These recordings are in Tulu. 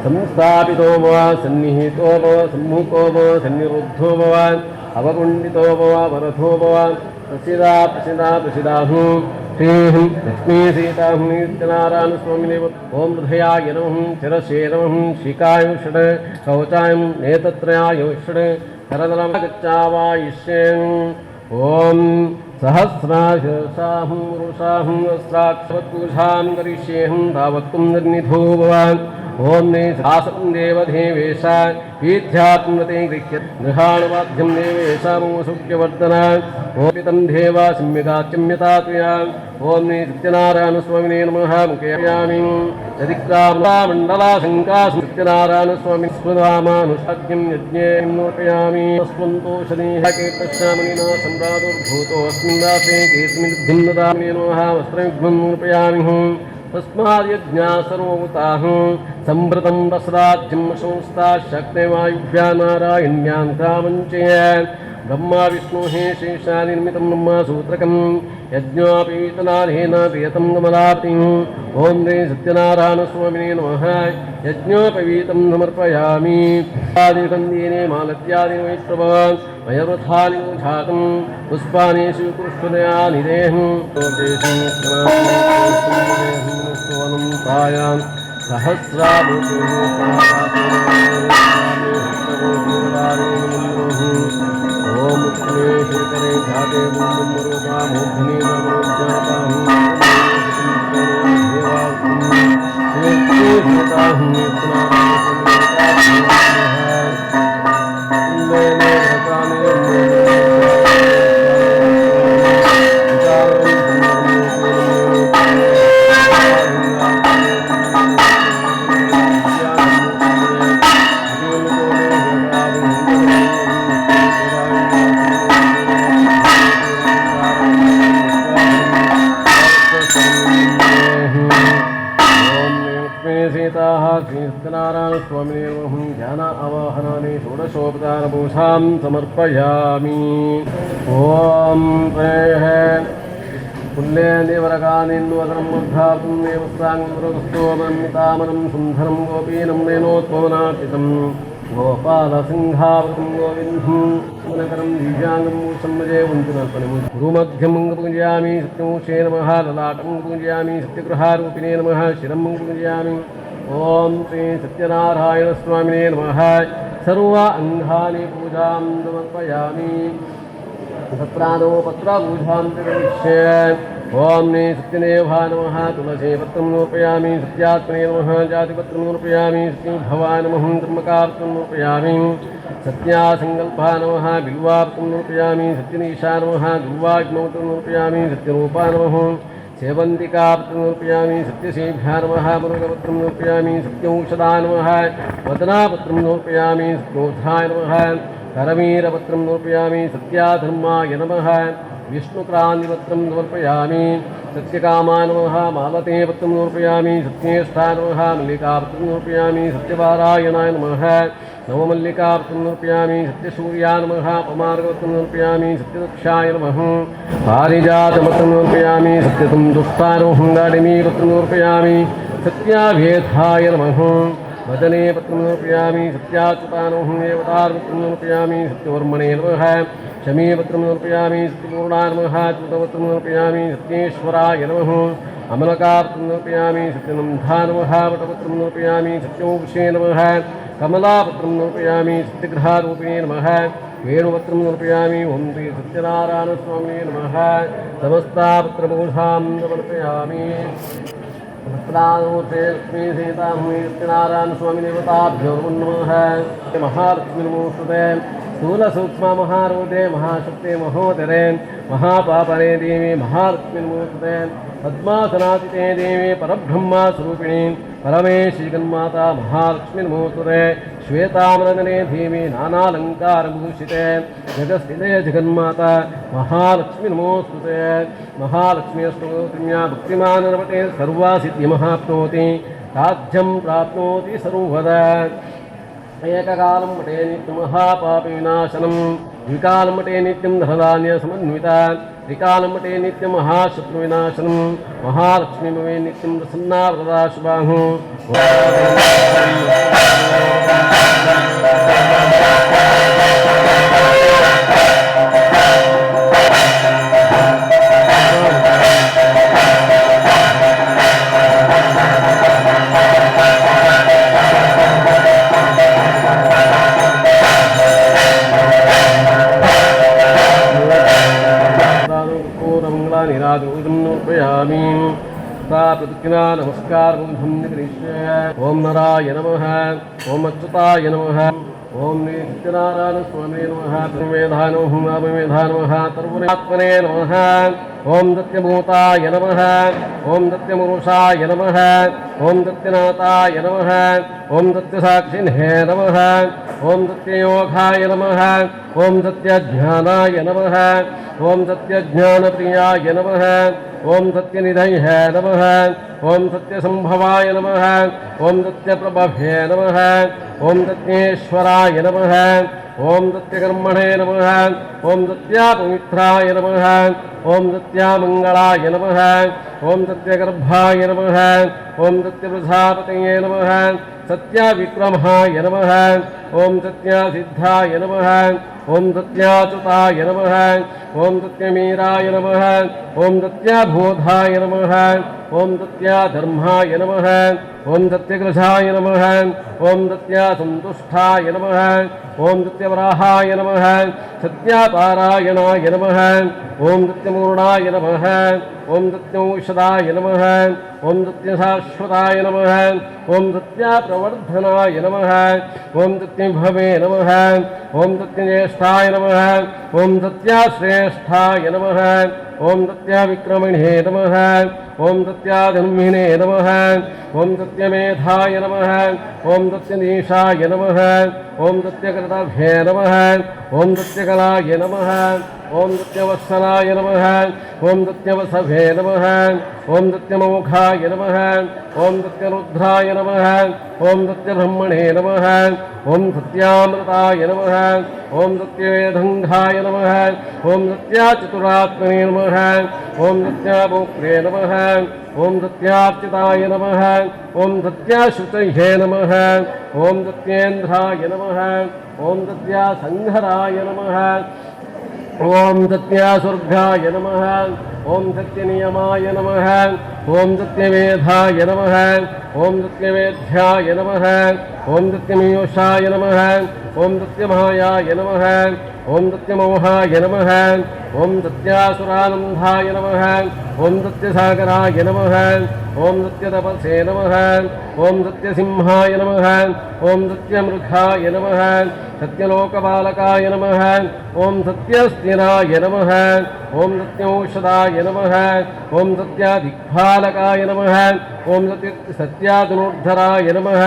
संस्थापितो भव सन्निहितो भव सम्मुखो भव सन्निरुद्धो भव अवकुण्डितो भव वरथो भव प्रसिदा प्रसिदा प्रसिदाहु श्रीं लक्ष्मी सीतां सत्यनारायण स्वामिने। ॐ हृदयाय नमः, शिरसे नमः, शिखाय षट्, कवचाय नेत्रत्रयाय षट्, करदलं गच्छावायुष्यं। ॐ सहस्राशिरसाहं पुरुषाहं वस्त्राक्षवत्पूजां करिष्येऽहं तावत्त्वं निर्निधो भवान्। ॐ ने आसं देवदेवेश वीध्यात्मते गृह्य गृहाणवाद्यं देवेशामोसौख्यवर्धन। ॐ देवा सम्यगाच्यम्यता त्वया। ॐ ने सत्यनारायणस्वामिने नमः। मुखयामि यदिक्रामण्डलाशङ्का सत्यनारायणस्वामि स्मदामानुषाद्यं यज्ञे समर्पयामि। स्वन्तोषणीः कीर्तश्यामणिना सम्प्रादुर्भूतोऽस्मिन् दासे कीर्तिमिद्धिं ददामि नमः। वस्त्रयुग्मं समर्पयामि। तस्माद्यज्ञा सर्वभूताः संभृतं वस्राज्यं संस्था शक्तिवायुभ्या नारायण्यां क्रामञ्च ब्रह्मा विष्णुः शेषानिर्मितं ब्रह्मसूत्रकं यज्ञोपवीतनारेण प्रियतं कमलापतिम्। ॐ श्री सत्यनारायणस्वामिने नमः। यज्ञोपवीतं समर्पयामि। आदिकन्दीने मालत्यादि वैष्णवान् मयवृथानि जातं पुष्पाणि स्वीकृष्णया निदेहं तायां सहस्राभूतिः। ॐ उत्तमे शङ्करे घाटे ब्रह्मरूपा मूर्धनि सीताः श्रीसत्यनारायणस्वामिने नमः। ध्यान आवाहनानि षोडशोपचारपूजां समर्पयामि। ॐ प्रेः पुल्लेन्दिवरकानिन्वदनं मुद्धातुं देवस्ताङ्गुरस्तोममितामनं सुन्दरं गोपीनं नयनोत्पवनार्पितं गोपालसिंहावृतं गोविन्दं मुनकरं दिव्याङ्गं सम्मजे वन्तुनर्पणं। गुरुमध्यमं पूजयामि, सत्यमूषे नमः। ललाटं पूजयामि, सत्यगृहारूपिणे नमः। शिरं पूजयामि। ॐ श्री सत्यनारायणस्वामिने नमः। सर्व अङ्गानि पूजां समर्पयामि। तत्रादौ पत्रपूजां करिष्ये। ॐ ने सत्यदेवा नमः। तुलसीपत्रं समर्पयामि। सत्यात्मने नमः। जातिपत्रं समर्पयामि। सत्यभवा नमः। धर्मकार्तं समर्पयामि। सत्यासङ्कल्पा नमः। बिल्वापत्रं समर्पयामि। सत्यनीशा नमः। दुर्वाग्मौत्रं समर्पयामि। सत्यरूपा नमः। सेवन्तिकापत्रं समर्पयामि। सत्यसेभ्या नमः। मुरुगपत्रं समर्पयामि। सत्यौषधा नमः। वदनापत्रं समर्पयामि। सत्योधाय नमः। करवीरपत्रं समर्पयामि। सत्याधर्माय नमः। विष्णुक्रान्तिपत्रं समर्पयामि। सत्यकामा नमः। मालतीपत्रं समर्पयामि। सत्येष्ठा नमः। मल्लिकापत्रं समर्पयामि। सत्यपारायणाय नमः। नवमल्लिकापत्रं समर्पयामि। सत्यसूर्या नमः। अपमार्गपत्रं समर्पयामि। सत्यदक्षाय नमः। पारिजातपत्रं समर्पयामि। सत्यसन्तुष्टा नमः। दाडिमीपत्रं समर्पयामि। सत्याभेदाय नमः। वदने पत्रं समर्पयामि। सत्याच्युता नमः। देवतारपत्रं समर्पयामि। सत्यवर्मणे नमः। शमीपत्रं समर्पयामि। सत्यपूर्णा नमः। च्युतपत्रं समर्पयामि। सत्येश्वराय नमः। अमलकापत्रं समर्पयामि। सत्यनन्दा नमः। वटपत्रं समर्पयामि। सत्योक्षे नमः। कमलापत्रं समर्पयामि। सत्यग्रहारूपिणे नमः। वेणुपत्रं समर्पयामि। ॐ श्री सत्यनारायणस्वामिने नमः। समस्तापत्रपूजां समर्पयामि। वस्त्रादूते लक्ष्मी सीतां सत्यनारायण स्वामी देवताभ्यो नमः। महालक्ष्मी नमोस्तुते। स्थूलसूक्ष्म महारूपे महाशक्ते महोदरे महापापरे देवी महालक्ष्मी नमोस्तुते। पद्मासनातिते देवी परब्रह्मा स्वरूपिणी परमेशी जगन्माता महालक्ष्मी नमोस्तुते। श्वेतामरदने देवी नानालङ्कारभूषिते जगस्थिते जगन्माता महालक्ष्मी नमोस्तुते। महालक्ष्मी अष्टोत्रिम्या भक्तिमानरपटे सर्वा सिद्धिमहाप्नोति, राज्यं प्राप्नोति सर्वदा। ಏಕಕಾಲಂ ಪಠೇ ನಿತ್ಯ ಮಹಾಪಾಪ ವಿನಾಶನಂ ದ್ವಿಕಾಲಂ ಪಠೇ ನಿತ್ಯಂ ಧನಧಾನ್ಯ ಸಮನ್ವಿತ ತ್ರಿಕಾಲಂ ಪಠೇ ನಿತ್ಯ ಮಹಾಶತ್ರು ವಿನಾಶನಂ ಮಹಾಲಕ್ಷ್ಮೀ ಭವೇ ನಿತ್ಯಂ ಪ್ರಸನ್ನಾ ವರದಾ ಶುಭಾಹು. ಮಂಗಳಾನಿ ಸಾ ಪ್ರದಕ್ಷಿಣಾ ನಮಸ್ಕಾರ ಓಂ ನರಾಯ ನಮಃ, ಓಂ ಅಚ್ಯುತಾಯ ನಮಃ, ಓಂ ಶ್ರೀ ಸತ್ಯನಾರಾಯಣ ಸ್ವಾಮಿ ನಮಃ, ಮೇಧಾನೋ ಮೇಧಾ ನಮಃ, ತರ್ವಣಾತ್ಮನೇ ನಮಃ, ಓಂ ಸತ್ಯಭೂತಾಯ ನಮಃ, ಓಂ ಸತ್ಯಮುರುಷಾಯ ನಮಃ, ಓಂ ಸತ್ಯನಾಥಾಯ ನಮಃ, ಓಂ ಸತ್ಯಸಾಕ್ಷಿಣೇ ನಮಃ, ಓಂ ಸತ್ಯಯೋಗಾಯ ನಮಃ, ಓಂ ಸತ್ಯಜ್ಞಾನಾಯ ನಮಃ, ಓಂ ಸತ್ಯಜ್ಞಾನಪ್ರಿಯಾಯ ನಮಃ, ಓಂ ಸತ್ಯನಿಧಯ ನಮಃ, ಓಂ ಸತ್ಯಸಂಭವಾಯ ನಮಃ, ಓಂ ಸತ್ಯಪ್ರಭೇ ನಮಃ, ಓಂ ಸತ್ಯೇಶ್ವರಾಯ ನಮಃ, ಓಂ ಸತ್ಯಕರ್ಮಣೇ ನಮಃ, ಓಂ ಸತ್ಯಾಪವಿತ್ರಾಯ ನಮಃ, ಓಂ ಸತ್ಯಾಮಂಗಳಾಯ ನಮಃ, ಓಂ ಸತ್ಯಗರ್ಭಾಯ ನಮಃ, ಓಂ ಸತ್ಯಪ್ರಜಾಪತಯೇ ನಮಃ, ಸತ್ಯವಿಕ್ರಮಾಯ ನಮಃ, ಓಂ ಸತ್ಯಸಿದ್ಧಾಯ ನಮಃ, ಓಂ ಸತ್ಯಾಚ್ಯುತಾಯ ನಮಃ, ಓಂ ಸತ್ಯಮೀರಾಯ ನಮಃ, ಓಂ ಸತ್ಯಬೋಧಾಯ ನಮಃ, ಓಂ ಸತ್ಯಧರ್ಮಾಯ ನಮಃ, ಓಂ ಸತ್ಯಗೃಹಾಯ ನಮಃ, ಓಂ ಸತ್ಯಸಂತುಷ್ಟಾಯ ನಮಃ, ಓಂ ಸತ್ಯವರಾಹಾಯ ನಮಃ, ಸತ್ಯಪಾರಾಯಣಾಯ ನಮಃ, ಓಂ ಸತ್ಯಮೂರ್ಣಾಯ ನಮಃ, ಓಂ ಸತ್ಯೌಷಧಾಯ ನಮಃ, ಓಂ ಸತ್ಯಶಾಶ್ವತಾಯ ನಮಃ, ಓಂ ಸತ್ಯಪ್ರವರ್ಧನಾಯ ನಮಃ, ಓಂ ಸತ್ಯಭವೇ ನಮಃ, ಓಂ ಸತ್ಯಜ್ಯೇಷ್ಠಾಯ ನಮಃ, ಓಂ ಸತ್ಯಶ್ರೇಷ್ಠಾಯ ನಮಃ, ಓಂ ಸತ್ಯವಿಕ್ರಮಿಣೇ ನಮಃ, ಓಂ ಸತ್ಯಾಧರ್ಮಿಣೇ ನಮಃ, ಓಂ ಸತ್ಯಮೇಧಾಯ ನಮಃ, ಓಂ ಸತ್ಯನೀಶಾಯ ನಮಃ, ಓಂ ಸತ್ಯಕೃತಭ್ಯೇ ನಮಃ, ಓಂ ಸತ್ಯಕಲಾಯ ನಮಃ, ಓಂ ಸತ್ಯವತ್ಸಲಾಯ ನಮಃ, ಓಂ ಸತ್ಯವಸಭೇ ನಮಃ, ಓಂ ಸತ್ಯಮೌಖಾಯ ನಮಃ, ಓಂ ಸತ್ಯರುದ್ರಾಯ ನಮಃ, ಓಂ ಸತ್ಯಬ್ರಹ್ಮಣೇ ನಮಃ, ಓಂ ಸತ್ಯಾಮೃತಾಯ ನಮಃ, ಓಂ ಸತ್ಯವೇದಂಘಾಯ ನಮಃ, ಓಂ ಸತ್ಯಾಚತುರಾತ್ಮನೇ ನಮಃ, ಓಂ ಸತ್ಯಾಭೋಕ್ತ್ರೇ ನಮಃ, ಓಂ ಸತ್ಯಾರ್ಚಿತಾಯ ನಮಃ, ಓಂ ಸತ್ಯಾಶುಚಯೇ ನಮಃ, ಓಂ ಸತ್ಯೇಂದ್ರಾಯ ನಮಃ, ಓಂ ಸತ್ಯಾಸಂಘರಾಯ ನಮಃ, ಓಂ ಸತ್ಯಾಸ್ವರ್ಗಾಯ ನಮಃ, ಓಂ ಸತ್ಯನಿಯಮಾಯ ನಮಃ, ಓಂ ಸತ್ಯಮೇಧಾಯ ನಮಃ, ಓಂ ಸತ್ಯಮೇಧ್ಯಾಯ ನಮಃ, ಓಂ ಸತ್ಯಮೀಯೋಷಾಯ ನಮಃ, ಓಂ ಸತ್ಯಮಾಯಾಯ ನಮಃ, ಓಂ ಸತ್ಯಮೋಹಾಯ ನಮಃ, ಓಂ ಸತ್ಯಾಸುರಾನಂದಾಯ ನಮಃ, ಓಂ ಸತ್ಯಸಾಗರಾಯ ನಮಃ, ಓಂ ಸತ್ಯತಪಸೇ ನಮಃ, ಓಂ ಸತ್ಯಸಿಂಹಾಯ ನಮಃ, ಓಂ ಸತ್ಯಮೃಘಾಯ ನಮಃ, ಸತ್ಯಲೋಕಪಾಲಕಾಯ ನಮಃ, ಓಂ ಸತ್ಯಸ್ಥಿರಾಯ ನಮಃ, ಓಂ ಸತ್ಯೌಷಧಾಯ ನಮಃ, ಓಂ ಸತ್ಯಾದಿಗ್ಪಾಲಕಾಯ ನಮಃ, ಓಂ ಸತ್ಯಾಧನುರ್ಧರಾಯ ನಮಃ,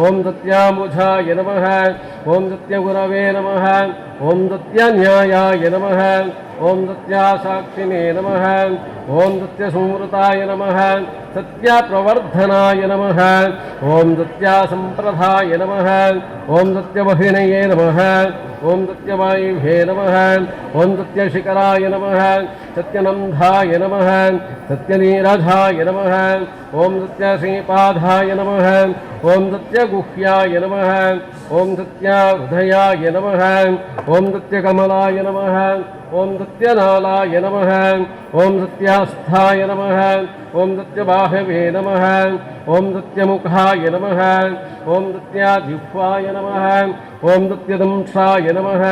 ಓಂ ಸತ್ಯಾಂಬುಜಾಯ ನಮಃ, ಓಂ ಸತ್ಯಗುರವೇ ನಮಃ, ಓಂ ಸತ್ಯನ್ಯಾಯಾಯ ನಮಃ, ಓಂ ಸತ್ಯಾಸಾಕ್ಷಿಣೇ ನಮಃ, ಓಂ ಸತ್ಯಸಂವೃತಾಯ ನಮಃ, ಸತ್ಯಪ್ರವರ್ಧನಾಯ ನಮಃ, ಓಂ ಸತ್ಯಾಸಂಪ್ರದಾಯ ನಮಃ, ಓಂ ಸತ್ಯವಹಿಣಯೇ ನಮಃ, ಓಂ ಸತ್ಯವಾಯುಭೇ ನಮಃ, ಓಂ ಸತ್ಯಶಿಖರಾಯ ನಮಃ, ಸತ್ಯನಂದಾಯ ನಮಃ, ಸತ್ಯನೀರಧಾಯ ನಮಃ, ಓಂ ಸತ್ಯಶ್ರೀಪಾದಾಯ ನಮಃ, ಓಂ ಸತ್ಯಗುಹ್ಯಾಯ ನಮಃ, ಓಂ ಸತ್ಯಹೃದಯಾಯ ನಮಃ, ಓಂ ಸತ್ಯಕಮಲಾಯ ನಮಃ, ಓಂ ಸತ್ಯನಾಲಾಯ ನಮಃ, ಓಂ ಸತ್ಯಾಸ್ಥಾಯ ನಮಃ, ಓಂ ಸತ್ಯಬಾಹವೇ ನಮಃ, ಓಂ ಸತ್ಯಮುಖಾಯ ನಮಃ, ಓಂ ಸತ್ಯಾಜಿಹ್ವಾಯ ನಮಃ, ಓಂ ಸತ್ಯದಂಶಾಯ ನಮಃ,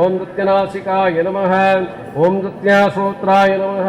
ಓಂ ಸತ್ಯನಾಸಿಕಾಯ ನಮಃ, ಓಂ ಸತ್ಯಶ್ರೋತ್ರಾಯ ನಮಃ.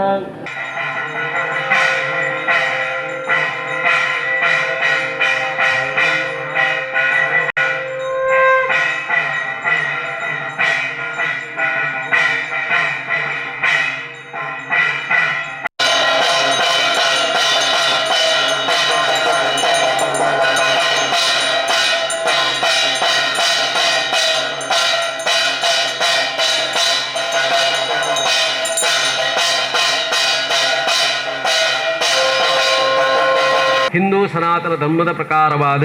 ಹಿಂದೂ ಸನಾತನ ಧರ್ಮದ ಪ್ರಕಾರವಾದ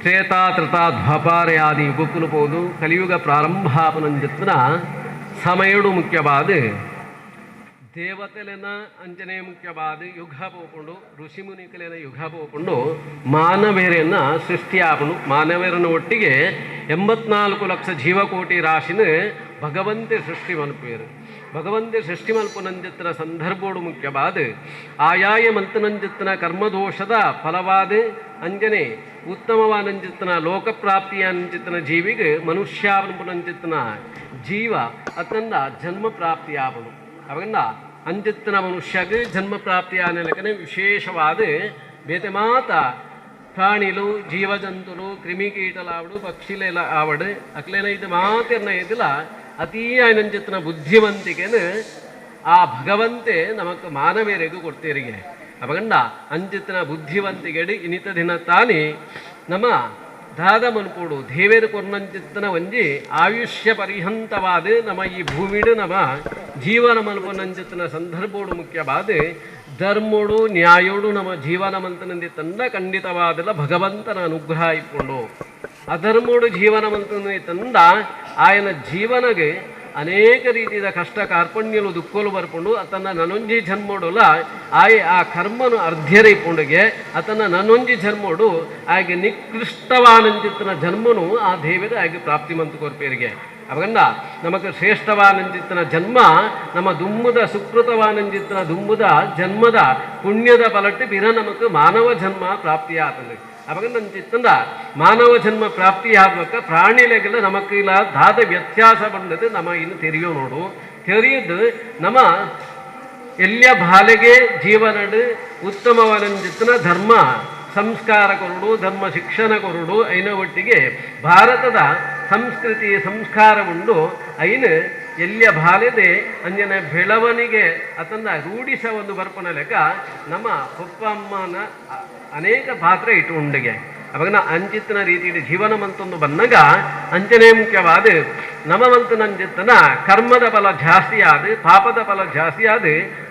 Treta ತ್ರತಾ ದ್ವಾಪಾರಯಾದಿ ಯುಗಕ್ಕುಲು ಪೋದು ಕಲಿಯುಗ ಪ್ರಾರಂಭಾಪನಂಜತ್ನ ಸಮಯಡು ಮುಖ್ಯವಾದ ದೇವತೆಲೆನ ಅಂಚನೆ ಮುಖ್ಯವಾದ ಯುಗ ಪೋಪುಂಡು, ಋಷಿಮುನಿಕಲೆನ ಯುಗ ಪೋಪುಂಡು, ಮಾನವೇರನ್ನ ಸೃಷ್ಟಿಯಾಪುಂಡು. ಮಾನವೇರನ ಒಟ್ಟಿಗೆ 84 ಲಕ್ಷ ಜೀವಕೋಟಿ ರಾಶಿನ ಭಗವಂತೆ ಸೃಷ್ಟಿ ಮನ್ಪುವೆರು. ಭಗವಂತೆ ಸೃಷ್ಟಿ ಮಲ್ಪುನಂಜತ್ನ ಸಂದರ್ಭೋಡು ಮುಖ್ಯವಾದ ಆಯಾಯ ಮಂತನಂಜತ್ನ ಕರ್ಮದೋಷದ ಫಲವಾದ ಅಂಜನೆ ಉತ್ತಮವಾನಂಜಿತ್ನ ಲೋಕಪ್ರಾಪ್ತಿಯ ಅಂಚಿತ್ನ ಜೀವಿಗೆ ಮನುಷ್ಯಾವನಂಚಿತ್ನ ಜೀವ ಅತಂದ ಜನ್ಮ ಪ್ರಾಪ್ತಿಯಾವನು. ಅವನ್ನ ಅಂಜಿತ್ನ ಮನುಷ್ಯಗೆ ಜನ್ಮ ಪ್ರಾಪ್ತಿಯಾನಲಕನೆ ವಿಶೇಷವಾದ ಬೇತೆ ಮಾತ ಪ್ರಾಣಿಲು, ಜೀವಜಂತುಲು, ಕ್ರಿಮಿಕೀಟಲಾವಡು, ಪಕ್ಷಿಲೆಲ ಆವಡು ಅಕ್ಲೇನ ಇದು ಮಾತೆರ್ನ ಇದಿಲ್ಲ. ಅತೀ ಆಯ್ನಂಚಿತ್ನ ಬುದ್ಧಿವಂತಿಕೆನು ಆ ಭಗವಂತೆ ನಮಕ್ ಮಾನವೇರೆಗೂ ಕೊಡ್ತೀರಿಗೆ. ಅವಗಂಡ ಅಂಚಿತ್ನ ಬುದ್ಧಿವಂತಿಗೆಡು ಇನಿತ ದಿನ ತಾನಿ ನಮ್ಮ ದಾದ ಮನ್ಪೋಡು ದೇವೇರು ಕೊರ್ನಂಚಿತ್ತನ ಒಂಜಿ ಆಯುಷ್ಯ ಪರ್ಯಂತವಾದ ನಮ್ಮ ಈ ಭೂಮಿಡು ನಮ್ಮ ಜೀವನ ಮನ್ಪೊನಂಚಿತ್ತನ ಸಂದರ್ಭೋಡು ಮುಖ್ಯವಾದ ಧರ್ಮೋಡು ನ್ಯಾಯೋಡು ನಮ್ಮ ಜೀವನ ಮಂತನಂದಿ ತಂಡ ಖಂಡಿತವಾದಲ್ಲ ಭಗವಂತನ ಅನುಗ್ರಹ ಇಟ್ಕೊಂಡು. ಅಧರ್ಮೋಡು ಜೀವನ ಮಂತನ ತಂದ ಆಯನ ಜೀವನಗೆ ಅನೇಕ ರೀತಿಯ ಕಷ್ಟ ಕಾರ್ಪಣ್ಯಲು ದುಃಖಲು ಬರ್ಕೊಂಡು ಆತನ ನನೊಂಜಿ ಜನ್ಮೋಡುಲ ಆಯ್ ಆ ಕರ್ಮನು ಅರ್ಧ್ಯರೈಪುಂಡಿಗೆ ಆತನ ನನೊಂಜಿ ಜನ್ಮೋಡು ಆಗೆ ನಿಕೃಷ್ಟವಾನಂಚಿತ್ತನ ಜನ್ಮನು ಆ ದೇವರು ಆಗೆ ಪ್ರಾಪ್ತಿ ಮಂತು ಕೊರ್ಪೇರಿಗೆ. ಅವಗಂಡ ನಮಕ್ ಶ್ರೇಷ್ಠವಾನಂಚಿತ್ತನ ಜನ್ಮ ನಮ್ಮ ದುಮ್ಮದ ಸುಕೃತವಾನಂಚಿತ್ತನ ದುಮ್ಮದ ಜನ್ಮದ ಪುಣ್ಯದ ಫಲಟ್ಟು ಬಿರ ನಮಕ್ ಮಾನವ ಜನ್ಮ ಪ್ರಾಪ್ತಿಯಾತಂದು. ಅವಾಗ ನನ್ನ ಚಿತ್ತಂದ ಮಾನವ ಜನ್ಮ ಪ್ರಾಪ್ತಿ ಆದ್ಮಕ್ಕ ಪ್ರಾಣಿಲೆಗೆಲ್ಲ ನಮಕ್ ಇಲ್ಲ ದಾದ ವ್ಯತ್ಯಾಸ ಬಂದದ್ದು ನಮ್ಮ ಇನ್ನು ತೆರೆಯೋ ನೋಡು ತೆರೆಯದು. ನಮ್ಮ ಎಲ್ಲಿಯ ಬಾಲೆಗೆ ಜೀವನಡು ಉತ್ತಮವಾನಂಚಿತ್ತನ ಧರ್ಮ ಸಂಸ್ಕಾರ ಕೊರಡು, ಧರ್ಮ ಶಿಕ್ಷಣ ಕೊರಡು. ಐನ ಒಟ್ಟಿಗೆ ಭಾರತದ ಸಂಸ್ಕೃತಿ ಸಂಸ್ಕಾರ ಉಂಡು. ಐನ ಎಲ್ಲಿಯ ಬಾಲೆದೆ ಅಂಜನ ಬೆಳವಣಿಗೆ ಅತಂದ ರೂಢಿಸ ಒಂದು ಬರ್ಪನ ಲೆಕ್ಕ ನಮ್ಮ ಪಪ್ಪ ಅಮ್ಮನ ಅನೇಕ ಪಾತ್ರ ಇಟ್ಟು ಉಂಡಿಗೆ. ಅವಾಗ ಅಂಚಿತ್ತನ ರೀತಿಯಲ್ಲಿ ಜೀವನ ಮಂತೊಂದು ಬನ್ನಗ ಅಂಚನೆ ಮುಖ್ಯವಾದ ನಮ್ಮ ಮಂತನಂಚಿತ್ತನ ಕರ್ಮದ ಫಲ ಜಾಸ್ತಿ ಆದ, ಪಾಪದ ಫಲ ಜಾಸ್ತಿ ಆದ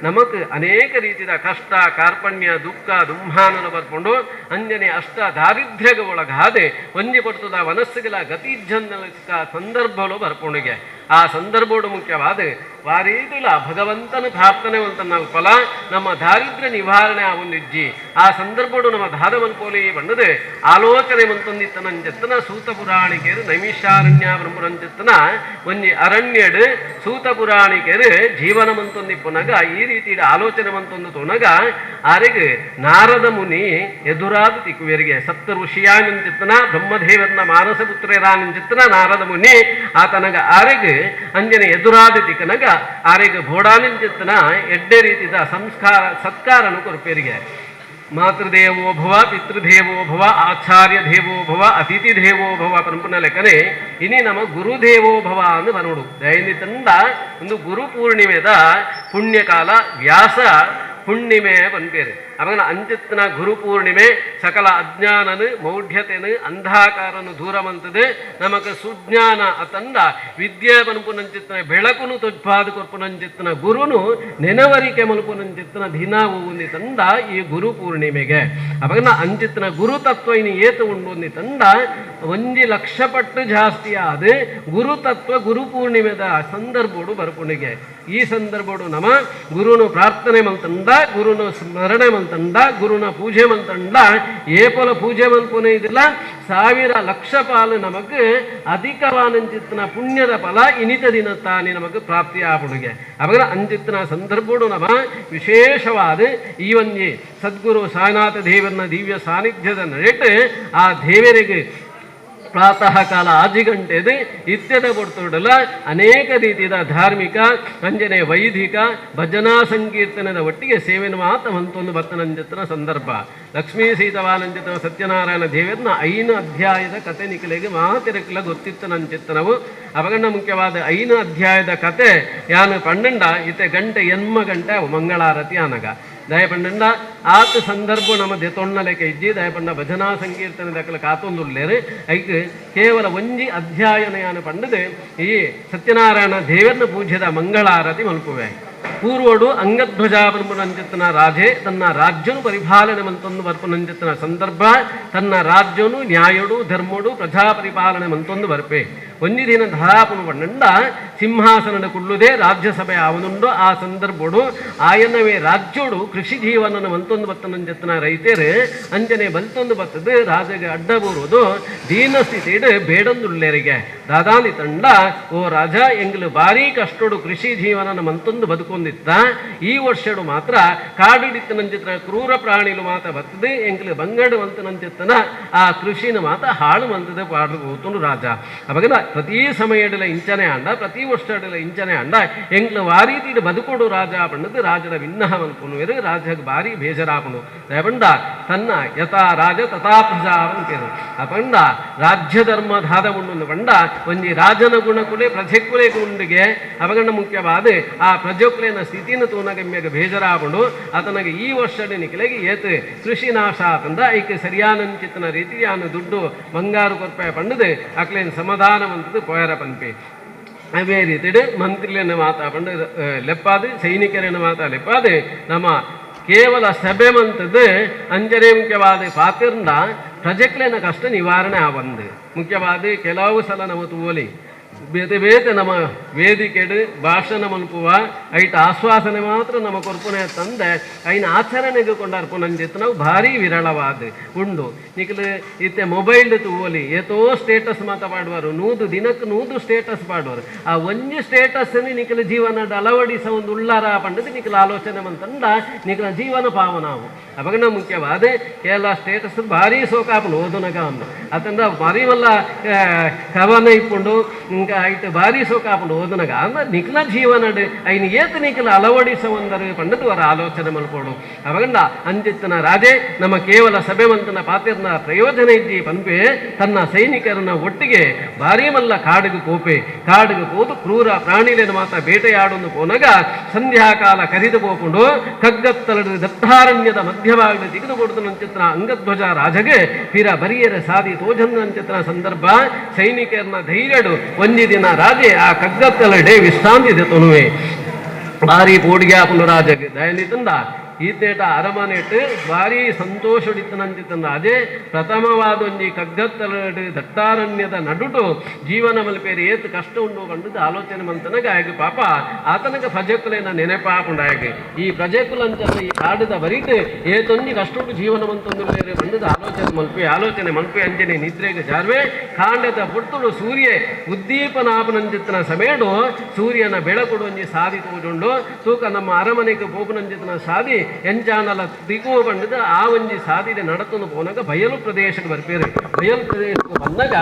ನಮಕ್ ಅನೇಕ ರೀತಿಯ ಕಷ್ಟ ಕಾರ್ಪಣ್ಯ ದುಃಖ ದುಂಹಾನನ ಬರ್ಕೊಂಡು ಅಂಜನೆ ಅಷ್ಟ ದಾರಿದ್ರ್ಯಗ ಒಳಗಾದೆ ಒಂಜಿ ಪಡ್ತದ ಮನಸ್ಸುಗಳ ಗತಿಜನ್ನ ಸಂದರ್ಭಗಳು ಬರ್ಕೊಂಡಿಗೆ. ಆ ಸಂದರ್ಭೋಡು ಮುಖ್ಯವಾದ ವಾರೀದುಲ ಭಗವಂತನ ಪ್ರಾರ್ಥನೆ ಅಂತ ಫಲ ನಮ್ಮ ದಾರಿದ್ರ್ಯ ನಿವಾರಣೆ ಆ ಒಂದು ಇಜ್ಜಿ. ಆ ಸಂದರ್ಭೋಡು ನಮ್ಮ ದಾದವನ್ ಪೋಲಿ ಬಣ್ಣದೆ ಆಲೋಚನೆ ಮಂತೊಂದಿತ್ತನಂచెತ್ತನ ಸೂತ ಪುರಾಣಿಕೆರು ನೈಮಿಷಾರಣ್ಯ ಬ್ರಹ್ಮರಂచెತ್ತನ ಒಂಜಿ ಅರಣ್ಯಡು ಸೂತ ಪುರಾಣಿಕೆರು ಜೀವನ ಮಂತೊಂದಿ ಪುನಗ ಈ ರೀತಿ ಆಲೋಚನೆ ಮಂತೊಂದು ತೋನಗ ಆರೆಗ್ ನಾರದ ಮುನಿ ಎದುರಾದ ತಿಕ್ಕುವೆರಿಗೆ. ಸಪ್ತ ಋಷಿಯಾನಂಚಿತ್ತನ ಬ್ರಹ್ಮದೇವನ ಮಾನಸ ಪುತ್ರರಾನಂಚಿತ್ತನ ನಾರದ ಮುನಿ ಆತನಗ ಆರೆಗ್ ಅಂಜನೆ ಎದುರಾದ ತಿಕ್ಕನಗ ಆರೆಗ್ ಬೋಡಾನಂಚಿತ್ತನ ಎಡ್ಡೆ ರೀತಿದ ಸಂಸ್ಕಾರ ಸತ್ಕಾರನು ಕೊರ್ಪೇರಿಗೆ. ಮಾತೃದೇವೋ ಭವ, ಪಿತೃದೇವೋ ಭವ, ಆಚಾರ್ಯ ದೇವೋ ಭವ, ಅತಿಥಿ ದೇವೋ ಭವ ಪರಂಪನ ಲೆಕ್ಕನೆ ಇನಿ ನಮ್ಮ ಗುರುದೇವೋ ಭವ ಅಂದು ಬರೋಡು. ದಯನಿ ತಂದ ಒಂದು ಗುರು ಪೂರ್ಣಿಮೆದ ಪುಣ್ಯಕಾಲ ವ್ಯಾಸ ಪುಣ್ಣಿಮೆ ಪನ್ಪೇರು. ಅವಾಗ ಅಂಚಿತ್ತನ ಗುರು ಪೂರ್ಣಿಮೆ ಸಕಲ ಅಜ್ಞಾನನು ಮೌಢ್ಯತೆನು ಅಂಧಾಕಾರನು ದೂರ ಮಂತದೆ ನಮಕ ಸುಜ್ಞಾನ ಅತಂದ ವಿದ್ಯೆ ಮನ್ಪುನಂಚಿತ್ತನ ಬೆಳಕುನು ತೊಜ್ಪಾದ ಕೊರ್ಪುನಂಚಿತ್ತನ ಗುರುನು ನೆನವರಿಕೆ ಮಲ್ಪುನಂಚಿತ್ತನ ದಿನ ಒಂದಿ ತಂದ ಈ ಗುರು ಪೂರ್ಣಿಮೆಗೆ. ಅವಾಗ ಅಂಚಿತ್ತನ ಗುರು ತತ್ವ ಇನಿ ಏತು ಉಂಡು ಒಂದಿ ತಂದ 1 ಲಕ್ಷ ಪಟ್ಟು ಜಾಸ್ತಿ ಆದ ಗುರುತತ್ವ ಗುರು ಪೂರ್ಣಿಮೆದ ಸಂದರ್ಭೋಡು ಬರ್ಪುಣಿಗೆ. ಈ ಸಂದರ್ಭೋಡು ನಮ ಗುರುನು ಪ್ರಾರ್ಥನೆ ಮಂತಂಡ, ಗುರುನು ಸ್ಮರಣೆ ಮಂತಂಡ, ಗುರುನ ಪೂಜೆ ಮಂತಂಡ ಏಪೊಲ ಪೂಜೆ ಮನ್ಪುನೆ ಇದಿಲ್ಲ ಸಾವಿರ ಲಕ್ಷ ಪಾಲು ನಮಗ್ ಅಧಿಕವಾನಂಚಿತ್ತನ ಪುಣ್ಯದ ಫಲ ಇನಿತ ದಿನ ತಾನೇ ನಮಗ್ ಪ್ರಾಪ್ತಿ ಆಪುಣಿಗೆ. ಅವಾಗ ಅಂಚಿತ್ತನ ಸಂದರ್ಭೋಡು ನಮ ವಿಶೇಷವಾದ ಈ ಒಂಜಿ ಸದ್ಗುರು ಸಾಯಿನಾಥ ದೇವರನ ದಿವ್ಯ ಸಾನ್ನಿಧ್ಯದ ನಡೆಟ್ ಆ ದೇವರಿಗೆ ಪ್ರಾತಃ ಕಾಲ 6 ಗಂಟೆದು ಇತ್ಯದ ಕೊಡ್ತೋಡಲ ಅನೇಕ ರೀತಿಯ ಧಾರ್ಮಿಕ ಅಂಜನೆ ವೈದಿಕ ಭಜನಾ ಸಂಕೀರ್ತನದ ಒಟ್ಟಿಗೆ ಸೇವೆನ ಮಾತ ಮಂತೊಂದು ಬರ್ತನಂಜತನ ಸಂದರ್ಭ. ಲಕ್ಷ್ಮೀ ಸೀತವಾನಂಜಿತನ ಸತ್ಯನಾರಾಯಣ ದೇವರನ್ನ 5 ಅಧ್ಯಾಯದ ಕತೆ ನಿಖಲೆಗೆ ಮಾತಿರಕ್ಲ ಗೊತ್ತಿತ್ತು ನಂಚಿತ್ತನವು. ಅವಗಣ್ಣ ಮುಖ್ಯವಾದ 5 ಅಧ್ಯಾಯದ ಕತೆ ಯಾನು ಪಂಡಂಡ ಇತ್ತೆ ಗಂಟೆ ಎನ್ಮ ಗಂಟೆ ಮಂಗಳಾರತಿ ಆನಗ ದಯಪಂಡ ಆತ ಸಂದರ್ಭ ನಮ್ಮ ದೆತೊಣ್ಣಲೆಕ್ಕೆ ಇಜ್ಜಿ. ದಯಪಂಡ ಭಜನಾ ಸಂಕೀರ್ತನೆ ದಕ್ಕಲ ಕಾತೊಂದುಲ್ಲೇರು. ಐಕ್ ಕೇವಲ ಒಂಜಿ ಅಧ್ಯಾಯನ ಯಾನು ಪಂಡದು ಈ ಸತ್ಯನಾರಾಯಣ ದೇವರನ್ನ ಪೂಜ್ಯದ ಮಂಗಳಾರತಿ ಮಲ್ಪುವೆ. ಪೂರ್ವಡು ಅಂಗಧ್ವಜ ಪನ್ಪುನಂಚಿತ್ತಿನ ರಾಜೆ ತನ್ನ ರಾಜ್ಯನು ಪರಿಪಾಲನೆ ಮಂತೊಂದು ಬರ್ಪುನಂಚಿತ್ತಿನ ಸಂದರ್ಭ. ತನ್ನ ರಾಜ್ಯನು ನ್ಯಾಯಡು ಧರ್ಮಡು ಪ್ರಜಾ ಪರಿಪಾಲನೆ ಮಂತೊಂದು ಬರ್ಪೆ. ಒಂಜಿ ದಿನ ಧಾಪುನು ಪಂಡ ಸಿಂಹಾಸನದ ಕುಳ್ಳುದೇ ರಾಜ್ಯಸಭೆ ಆವನುಂಡು. ಆ ಸಂದರ್ಭಡು ಆಯನವೇ ರಾಜ್ಯೋಡು ಕೃಷಿ ಜೀವನನ ಮಂತೊಂದು ಬತ್ತನಂಚಿತ್ತಿನ ರೈತರು ಅಂಚನೆ ಬಲ್ತೊಂದು ಬತ್ತದು ರಾಜಗೆ ಅಡ್ಡ ಬೂರುವುದು ದೀನ ಸ್ಥಿತಿಡು ಬೇಡೊಂದುಲ್ಲೆರಿಗೆ. ದಾದಾನಿ ತಂಡ, ಓ ರಾಜ, ಎಂಗ್ಲು ಭಾರಿ ಕಷ್ಟೋಡು ಕೃಷಿ ಜೀವನನ ಮಂತೊಂದು ಬದುಕೊಂದಿತ್ತ. ಈ ವರ್ಷಡು ಮಾತ್ರ ಕಾಡುಡಿತ್ತನಂಚಿತ್ತಿನ ಕ್ರೂರ ಪ್ರಾಣಿಲು ಮಾತ ಬತ್ತದು ಎಂಕ್ಲು ಬಂಗಡು ಮಂತನಂಚಿತ್ತನ ಆ ಕೃಷಿನ ಮಾತ ಹಾಳು ಮಂತದ ಪಾಡು ಹೋತುಂಡು ರಾಜ. ಅವಾಗ ಪ್ರತಿ ಸಮಯಡಲ ಇಂಚನೆ ಅಂಡ, ಪ್ರತಿ ವರ್ಷಡಲ ಇಂಚನೆ ಅಂಡ, ಎಂಕ್ಲು ವಾರೀತಿಡು ಬದುಕೊಡು ರಾಜ ಪಂಡದು ರಾಜನ ವಿನ್ನಹ ಮನ್ಪುನುವೆರು. ರಾಜಗ್ ಭಾರಿ ಬೇಜಾರಾಪುಂಡು. ಪಂಡ ತನ್ನ ಯಥಾ ರಾಜ ತಥಾ ಪ್ರಜಾ ಪನ್ಪೆರು. ಆ ಪಂಡ ರಾಜ್ಯ ಧರ್ಮ ದಾದ ಉಂಡು ಪಂಡ ಒಂಜಿ ರಾಜನ ಗುಣಕುಲೆ ಪ್ರಜೆಕುಲೆ ಉಂಡಿಗೆ. ಅವಗಣ್ಣ ಮುಖ್ಯವಾದ ಆ ಪ್ರಜೆಕುಲೆನ ಸ್ಥಿತಿನ ತೂನಗ ಮ್ಯಾಗ ಬೇಜಾರಾಪುಂಡು. ಆತನಗೆ ಈ ವರ್ಷ ನಿಕಲೆಗೆ ಏತ್ ಕೃಷಿ ನಾಶ ಆತಂದ ಐಕ್ ಸರಿಯಾನಂಚಿತ್ತನ ರೀತಿ ಯಾನು ದುಡ್ಡು ಬಂಗಾರು ಕೊರ್ಪೆ ಪಂಡದು ಅಕ್ಲೇನ್ ಸಮಾಧಾನ ಮಂತದು ಪೋಯರ ಪನ್ಪೆ. ಅವೇ ರೀತಿಡ್ ಮಂತ್ರಿಲೆನ ಮಾತಾ ಪಂಡ ಲೆಪ್ಪಾದು, ಸೈನಿಕರನ್ನ ಮಾತಾ ಲೆಪ್ಪಾದು, ನಮ್ಮ ಕೇವಲ ಸಭೆ ಮಂತದ್ದು ಅಂಜನೆ ಮುಖ್ಯವಾದ ಪಾತಿರ್ಂಡ ಪ್ರಜೆಕ್ಲೆನ ಕಷ್ಟ ನಿವಾರಣೆ ಆವಂದು. ಮುಖ್ಯವಾದ ಕೆಲವು ಸಲ ನಮ್ಮ ತೂವಲಿ ಬೇತೆ ಬೇತೆ ನಮ್ಮ ವೇದಿಕೆಡು ಭಾಷಣ ಮನ್ಪುವ, ಐಟ ಆಶ್ವಾಸನೆ ಮಾತ್ರ ನಮ್ಮ ಕೊರ್ಪುನೆ ತಂದೆ ಐನ ಆಚರಣೆಗೆ ಕೊಂಡರ್ಪುನಂಜಿತ್ತು ನಾವು ಭಾರಿ ವಿರಳವಾದ ಉಂಡು. ನಿಕಲು ಇತ್ತೆ ಮೊಬೈಲ್ ತೂವಲಿ, ಏತೋ ಸ್ಟೇಟಸ್ ಮಾತ ಪಾಡುವರು, 100 ದಿನಕ್ಕೆ 100 ಸ್ಟೇಟಸ್ ಪಾಡುವರು. ಆ ಒಂಜಿ ಸ್ಟೇಟಸ್ ನಿಕಲು ಜೀವನ ಅಳವಡಿಸ ಒಂದು ಉಳ್ಳಾರ ಪಂಡದು ನಿಕಲು ಆಲೋಚನೆ ಮಂತಂಡ ನಿಕಲ ಜೀವನ ಪಾವನಾವು. ಅವಾಗ ಮುಖ್ಯವಾದ ಕೇರಳ ಸ್ಟೇಟಸ್ ಭಾರಿ ಸೋಕಾಪುಂಡು ಓದುನಗ ಅಂದು ಅತಂದ ಭಾರಿ ಮಲ್ಲ ಕವನ ಇಪ್ಪುಂಡು. ఇంకా ಐಟ್ ಭಾರಿ ಸೋಕಾಪುಂಡು ಓದುನಗ. ಅಂದ ನಿಕ್ಲ ಜೀವನಡ್ ಐನ್ ಏತ್ ನಿಕ್ಲ ಅಳವಡಿಸ ಒಂದರು ಪಂಡದು ಅವರ ಆಲೋಚನೆ ಮಲ್ಪೋಡು. ಅವಾಗ ಅಂಜಿತ್ತನ ರಾಜೆ ನಮ್ಮ ಕೇವಲ ಸಭೆ ಮಂತನ ಪಾತಿರ್ನ ಪ್ರಯೋಜನ ಇಜ್ಜಿ ಪನ್ಪೆ ತನ್ನ ಸೈನಿಕರನ್ನ ಒಟ್ಟಿಗೆ ಭಾರಿ ಮಲ್ಲ ಕಾಡಿಗೆ ಪೋಪೆ. ಕಾಡಿಗೆ ಪೋದು ಕ್ರೂರ ಪ್ರಾಣಿಲೇನ ಮಾತ ಬೇಟೆಯಾಡೊಂದು ಪೋನಗ ಸಂಧ್ಯಾಕಾಲ ಕರಿದು ಪೋಪುಂಡು. ಕಗ್ಗತ್ತಲಡು ದತ್ತಾರಣ್ಯದ ಮಧ್ಯಭಾಗದ ತಿಗಿದು ಕೊಡುತ್ತನಂಚಿತ್ರ ಅಂಗಧ್ವಜ ರಾಜಗೆ ಪಿರ ಬರಿಯರ ಸಾದಿ ತೋಜನ್ನಂಚಿತ್ರ ಸಂದರ್ಭ. ಸೈನಿಕರನ್ನ ಧೈರ್ಯಡು ಒಂಜಿ ದಿನ ರಾಜೆ ಆ ಕಗ್ಗತ್ತಲಡೆ ವಿಶ್ರಾಂತಿ ದೆತೊನುವೆ. ಭಾರಿ ಪೋಡಿಗ್ಯಾಪುಂಡು ರಾಜಗೆ. ದಯನಿತಂದ ಈತೇಟ ಅರಮನೆಟ್ ಭಾರಿ ಸಂತೋಷಡಿತ್ತನಂಚಿತ್ತಂದ ಅದೇ ಪ್ರಥಮವಾದ ಒಂಜಿ ಕಗ್ಗತ್ತಲಡು ದಟ್ಟಾರಣ್ಯದ ನಡುಟು ಜೀವನ ಮಲ್ಪೇರಿ ಏತ್ ಕಷ್ಟ ಉಂಡು ಕಂಡದ್ದು ಆಲೋಚನೆ ಮಂತನಗ ಆಗ ಪಾಪ ಆತನಗ ಪ್ರಜೆಕುಲೇನ ನೆನಪಾಪುಂಡು. ಆಗ ಈ ಪ್ರಜೆಕುಲಂಚನ ಈ ಕಾಡದ ಬರೀಟ್ ಏತೊಂಜಿ ಕಷ್ಟ ಉಂಡು ಜೀವನ ಮಂತೊಂದು ಬಂದದ್ದು ಆಲೋಚನೆ ಮಲ್ಪೆ. ಆಲೋಚನೆ ಮಲ್ಪೆ ಅಂಜನೆ ನಿದ್ರೆಗೆ ಜಾರ್ವೆ. ಕಾಂಡದ ಪುರ್ತುಡು ಸೂರ್ಯ ಉದ್ದೀಪನಾಪನಂಚಿತ್ತನ ಸಮೇಡು ಸೂರ್ಯನ ಬೆಳಕುಡು ಒಂಜಿ ಸಾದಿ ತೋಜುಂಡು. ತೂಕ ನಮ್ಮ ಅರಮನೆಗೆ ಪೋಪುನಂಚಿತ್ತನ ಸಾದಿ ಎಂಚಾನಲ ದಿಗು ಬಂಡದ ಆ ಒಂಜಿ ಸಾದಿದೆ ನಡತೊಂದು ಪೋನಗ ಬಯಲು ಪ್ರದೇಶಕ್ಕೆ ಬರ್ಪೇರು. ಬಯಲು ಪ್ರದೇಶಕ್ಕೆ ಬಂದಾಗ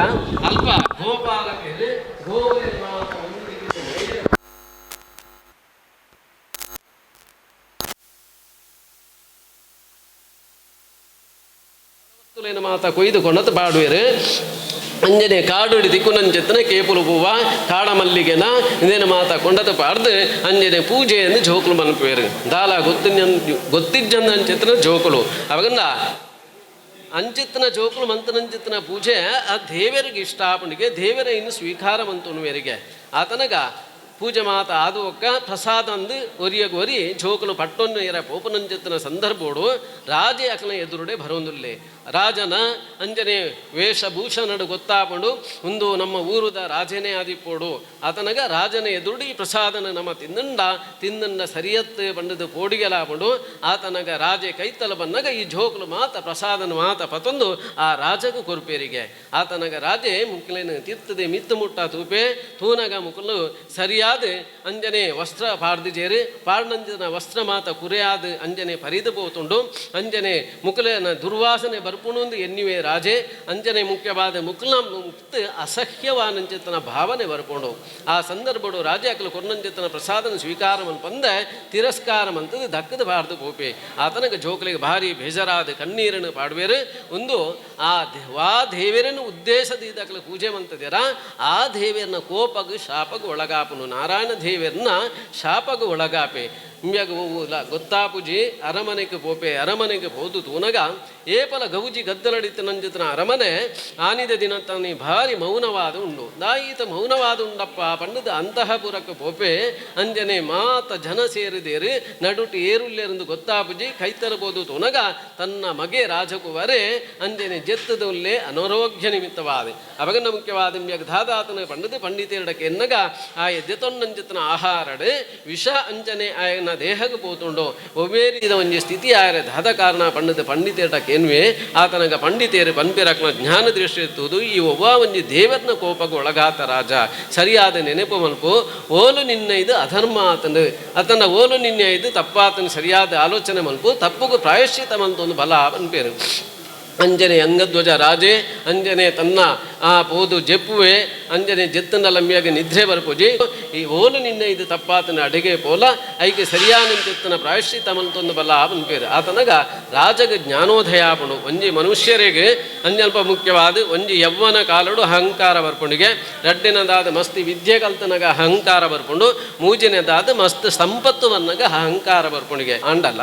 ಅಲ್ಪ ಗೋಪಾಲಕರು ಗೋವಿನ ಮಾತ ಒಂದು ದಿಕ್ಕಿಗೆ ವಸ್ತುಲೇನ ಮಾತ ಕೊಯ್ದು ಕೊಣತ್ ಪಾಡುವೆರು. ಅಂಜನೆ ಕಾಡುಡಿ ದಿಕ್ಕುನಂಚೆತ್ತನ ಕೇಪುಲು ಪೂವ ಕಾಡ ಮಲ್ಲಿಗೆನ ಇಂದೇನ ಮಾತ ಕೊಂಡತ ಪಾಡ್ದು ಅಂಜನೆ ಪೂಜೆ ಎಂದು ಜೋಕುಲು ಮನ್ಪುವೆರು. ದಾಲ ಗೊತ್ತಿನ ಗೊತ್ತಿಜ್ಜಂದ ಅಂಚೆತ್ತನ ಜೋಕುಲು. ಅವಾಗಂದ ಅಂಚಿತ್ತನ ಜೋಕುಲು ಮಂತನಂಚಿತ್ತನ ಪೂಜೆ ಆ ದೇವರಿಗೆ ಇಷ್ಟ ಆಪುಂಡಿಗೆ, ದೇವರ ಇನ್ನು ಸ್ವೀಕಾರ ಮಂತುನುವೆರಿಗೆ. ಆತನಗ ಪೂಜೆ ಮಾತ ಆದು ಒಕ್ಕ ಪ್ರಸಾದ ಅಂದು ಒರಿಯಗ ಒರಿ ಜೋಕುಲು ಪಟ್ಟೊನ್ನು ಎರ ಪೋಪನಂಚಿತ್ತನ ಸಂದರ್ಭೋಡು ರಾಜೆ ಅಕಲ ಎದುರುಡೆ ಬರೋಂದುಲ್ಲೆ. ರಾಜನ ಅಂಜನೆ ವೇಷಭೂಷಣಡು ಗೊತ್ತಾಪುಂಡು, ಒಂದು ನಮ್ಮ ಊರುದ ರಾಜನೇ ಆದಿಪ್ಪೋಡು. ಆತನಗ ರಾಜನ ಎದುರುಡಿ ಪ್ರಸಾದನ ನಮ್ಮ ತಿಂದಂಡ ತಿಂದಂಡ ಸರಿಯತ್ತು ಪಂಡದು ಪೋಡಿಗೆಲಾಪುಂಡು. ಆತನಗ ರಾಜೆ ಕೈತಲ ಬನ್ನಗ ಈ ಜೋಕುಲು ಮಾತ ಪ್ರಸಾದನ ಮಾತ ಪತೊಂದು ಆ ರಾಜಗೂ ಕೊರ್ಪೇರಿಗೆ. ಆತನಗ ರಾಜೆ ಮುಕ್ಲೇನು ತಿರ್ತದೆ ಮಿತ್ತು ಮುಟ್ಟ ತೂಪೆ. ತೂನಗ ಮುಕುಲು ಸರಿಯಾದ ಅಂಜನೆ ವಸ್ತ್ರ ಪಾಡ್ದಿಜೇರು, ಪಾಡ್ನಂಜನ ವಸ್ತ್ರ ಮಾತ ಕುರೆಯಾದ ಅಂಜನೆ ಪರಿದು ಪೋತುಂಡು. ಅಂಜನೆ ಮುಕುಲೇನ ದುರ್ವಾಸನೆ ಬರ್ಪುಣುಂದು ಎನ್ನಿವೆ ರಾಜೆ. ಅಂಜನೆ ಮುಖ್ಯವಾದ ಮುಕುಲ ಮುಕ್ತ ಅಸಹ್ಯವಾನಂಚಿತನ ಭಾವನೆ ಬರ್ಪುಂಡು. ಆ ಸಂದರ್ಭಡು ರಾಜೆ ಅಕಲು ಕೊರ್ನಂಚಿತನ ಪ್ರಸಾದನ ಸ್ವೀಕಾರ ಪಂದ ತಿರಸ್ಕಾರ ಮಂತದು ದಕ್ಕದ ಬಾರ್ದು ಪೋಪೆ. ಆತನಗ ಜೋಕುಲಿಗೆ ಭಾರಿ ಬೇಜಾರಾದ ಕಣ್ಣೀರನ್ನು ಪಾಡುವೇರು. ಒಂದು ಆ ವಾ ದೇವರನ್ನು ಉದ್ದೇಶದ ಅಕಲು ಪೂಜೆ ಮಂತದಿರ ಆ ದೇವರನ್ನ ಕೋಪಗು ಶಾಪಗು ಒಳಗಾಪನು. ನಾರಾಯಣ ದೇವರನ್ನ ಶಾಪಗು ಒಳಗಾಪೆ. ಇಂಬ್ಯಾಗ ಹೋಗುವುಲ್ಲ ಗೊತ್ತಾಪುಜಿ ಅರಮನೆಗೆ ಪೋಪೆ ಅರಮನೆಗೆ ಹೋದು ತೂನಗ ಏಪಲ ಗೌಜಿ ಗದ್ದಲಡಿತ್ತು ನಂಜತನ ಅರಮನೆ ಆನಿದ ದಿನ ತಾನಿ ಭಾರಿ ಮೌನವಾದ ಉಂಡು ದಾಯಿತ ಮೌನವಾದ ಉಂಡಪ್ಪ ಪಂಡದ ಅಂತಃಪುರಕ್ಕೆ ಪೋಪೆ ಅಂಜನೆ ಮಾತ ಜನ ಸೇರಿದೇರು ನಡುಟು ಏರುಲ್ಲೆರಂದು ಗೊತ್ತಾಪುಜಿ ಕೈತರಬಹುದು ತೂನಗ ತನ್ನ ಮಗೆ ರಾಜಕುವರೆ ಅಂಜನೆ ಜೆತ್ತದುಲ್ಲೆ ಅನಾರೋಗ್ಯ ನಿಮಿತ್ತವಾದ ಅವಗನ ಮುಖ್ಯವಾದ ಇಂಬ್ಯಾಗ ದಾದಾತನ ಪಂಡದು ಪಂಡಿತೇರಡಕ್ಕೆ ಎನ್ನಗ ಆ ಎದ್ದೆತೊನ್ನಂಜತನ ಆಹಾರಡು ವಿಷ ಅಂಜನೆ ಆಯನ ದೇಹಕ್ಕೆ ಪೋತುಂಡು ಒವ್ವೇರಿದ ಒಂಜಿ ಸ್ಥಿತಿ ಆಯರ ದಾದ ಕಾರಣ ಪಂಡದ ಪಂಡಿತೇರಡಕ್ಕೆ ಎನ್ವೆ ಆತನಗ ಪಂಡಿತೇರು ಪನ್ಪಿರಕ್ನ ಜ್ಞಾನ ದೃಷ್ಟಿ ಎತ್ತುವುದು ಈ ಒವ್ವ ಒಂಜಿ ದೇವರನ ಕೋಪಕ್ಕೆ ಒಳಗಾತ ರಾಜ ಸರಿಯಾದ ನೆನಪು ಮಲ್ಪು ಓಲು ನಿನ್ನ ಇದು ಅಧರ್ಮ ಆತನು ಆತನ ಓಲು ನಿನ್ನೆ ಇದು ತಪ್ಪಾತನು ಸರಿಯಾದ ಆಲೋಚನೆ ಮಲ್ಪು ತಪ್ಪುಗು ಪ್ರಾಯಶ್ಚಿತ ಮಂತೊಂದು ಬಲ ಪನ್ಪೇರು ಅಂಜನೆ ಅಂಗಧ್ವಜ ರಾಜೆ ಅಂಜನೆ ತನ್ನ ಆ ಪೋದು ಜೆಪ್ಪುವೆ ಅಂಜನೆ ಜೆತ್ತನ ಲಂಬಿಯಾಗ ನಿದ್ರೆ ಬರ್ಪುಜಿ ಈ ಓಲು ನಿನ್ನೆ ಇದು ತಪ್ಪಾತನ ಅಡಿಗೆ ಪೋಲ ಐಕೆ ಸರಿಯಾನಂತೆತ್ತನ ಪ್ರಾಯಶ್ಚಿತ್ತ ಮಂತೊಂದು ಬಲ ಪನ್ಪೇರು ಆತನಗ ರಾಜಗ ಜ್ಞಾನೋದಯ ಆಪುಂಡು ಒಂಜಿ ಮನುಷ್ಯರಿಗೆ ಅಂಜಲ್ಪ ಮುಖ್ಯವಾದ ಒಂಜಿ ಯವ್ವನ ಕಾಲಡು ಅಹಂಕಾರ ಬರ್ಪುಂಡಿಗೆ ರಡ್ಡಿನದಾದ ಮಸ್ತಿ ವಿದ್ಯೆ ಕಲ್ತನಗ ಅಹಂಕಾರ ಬರ್ಪುಂಡು ಮೂಜಿನದಾದ ಮಸ್ತ್ ಸಂಪತ್ತು ವನ್ನಗ ಅಹಂಕಾರ ಬರ್ಪುಂಡಿಗೆ ಆಂಡಲ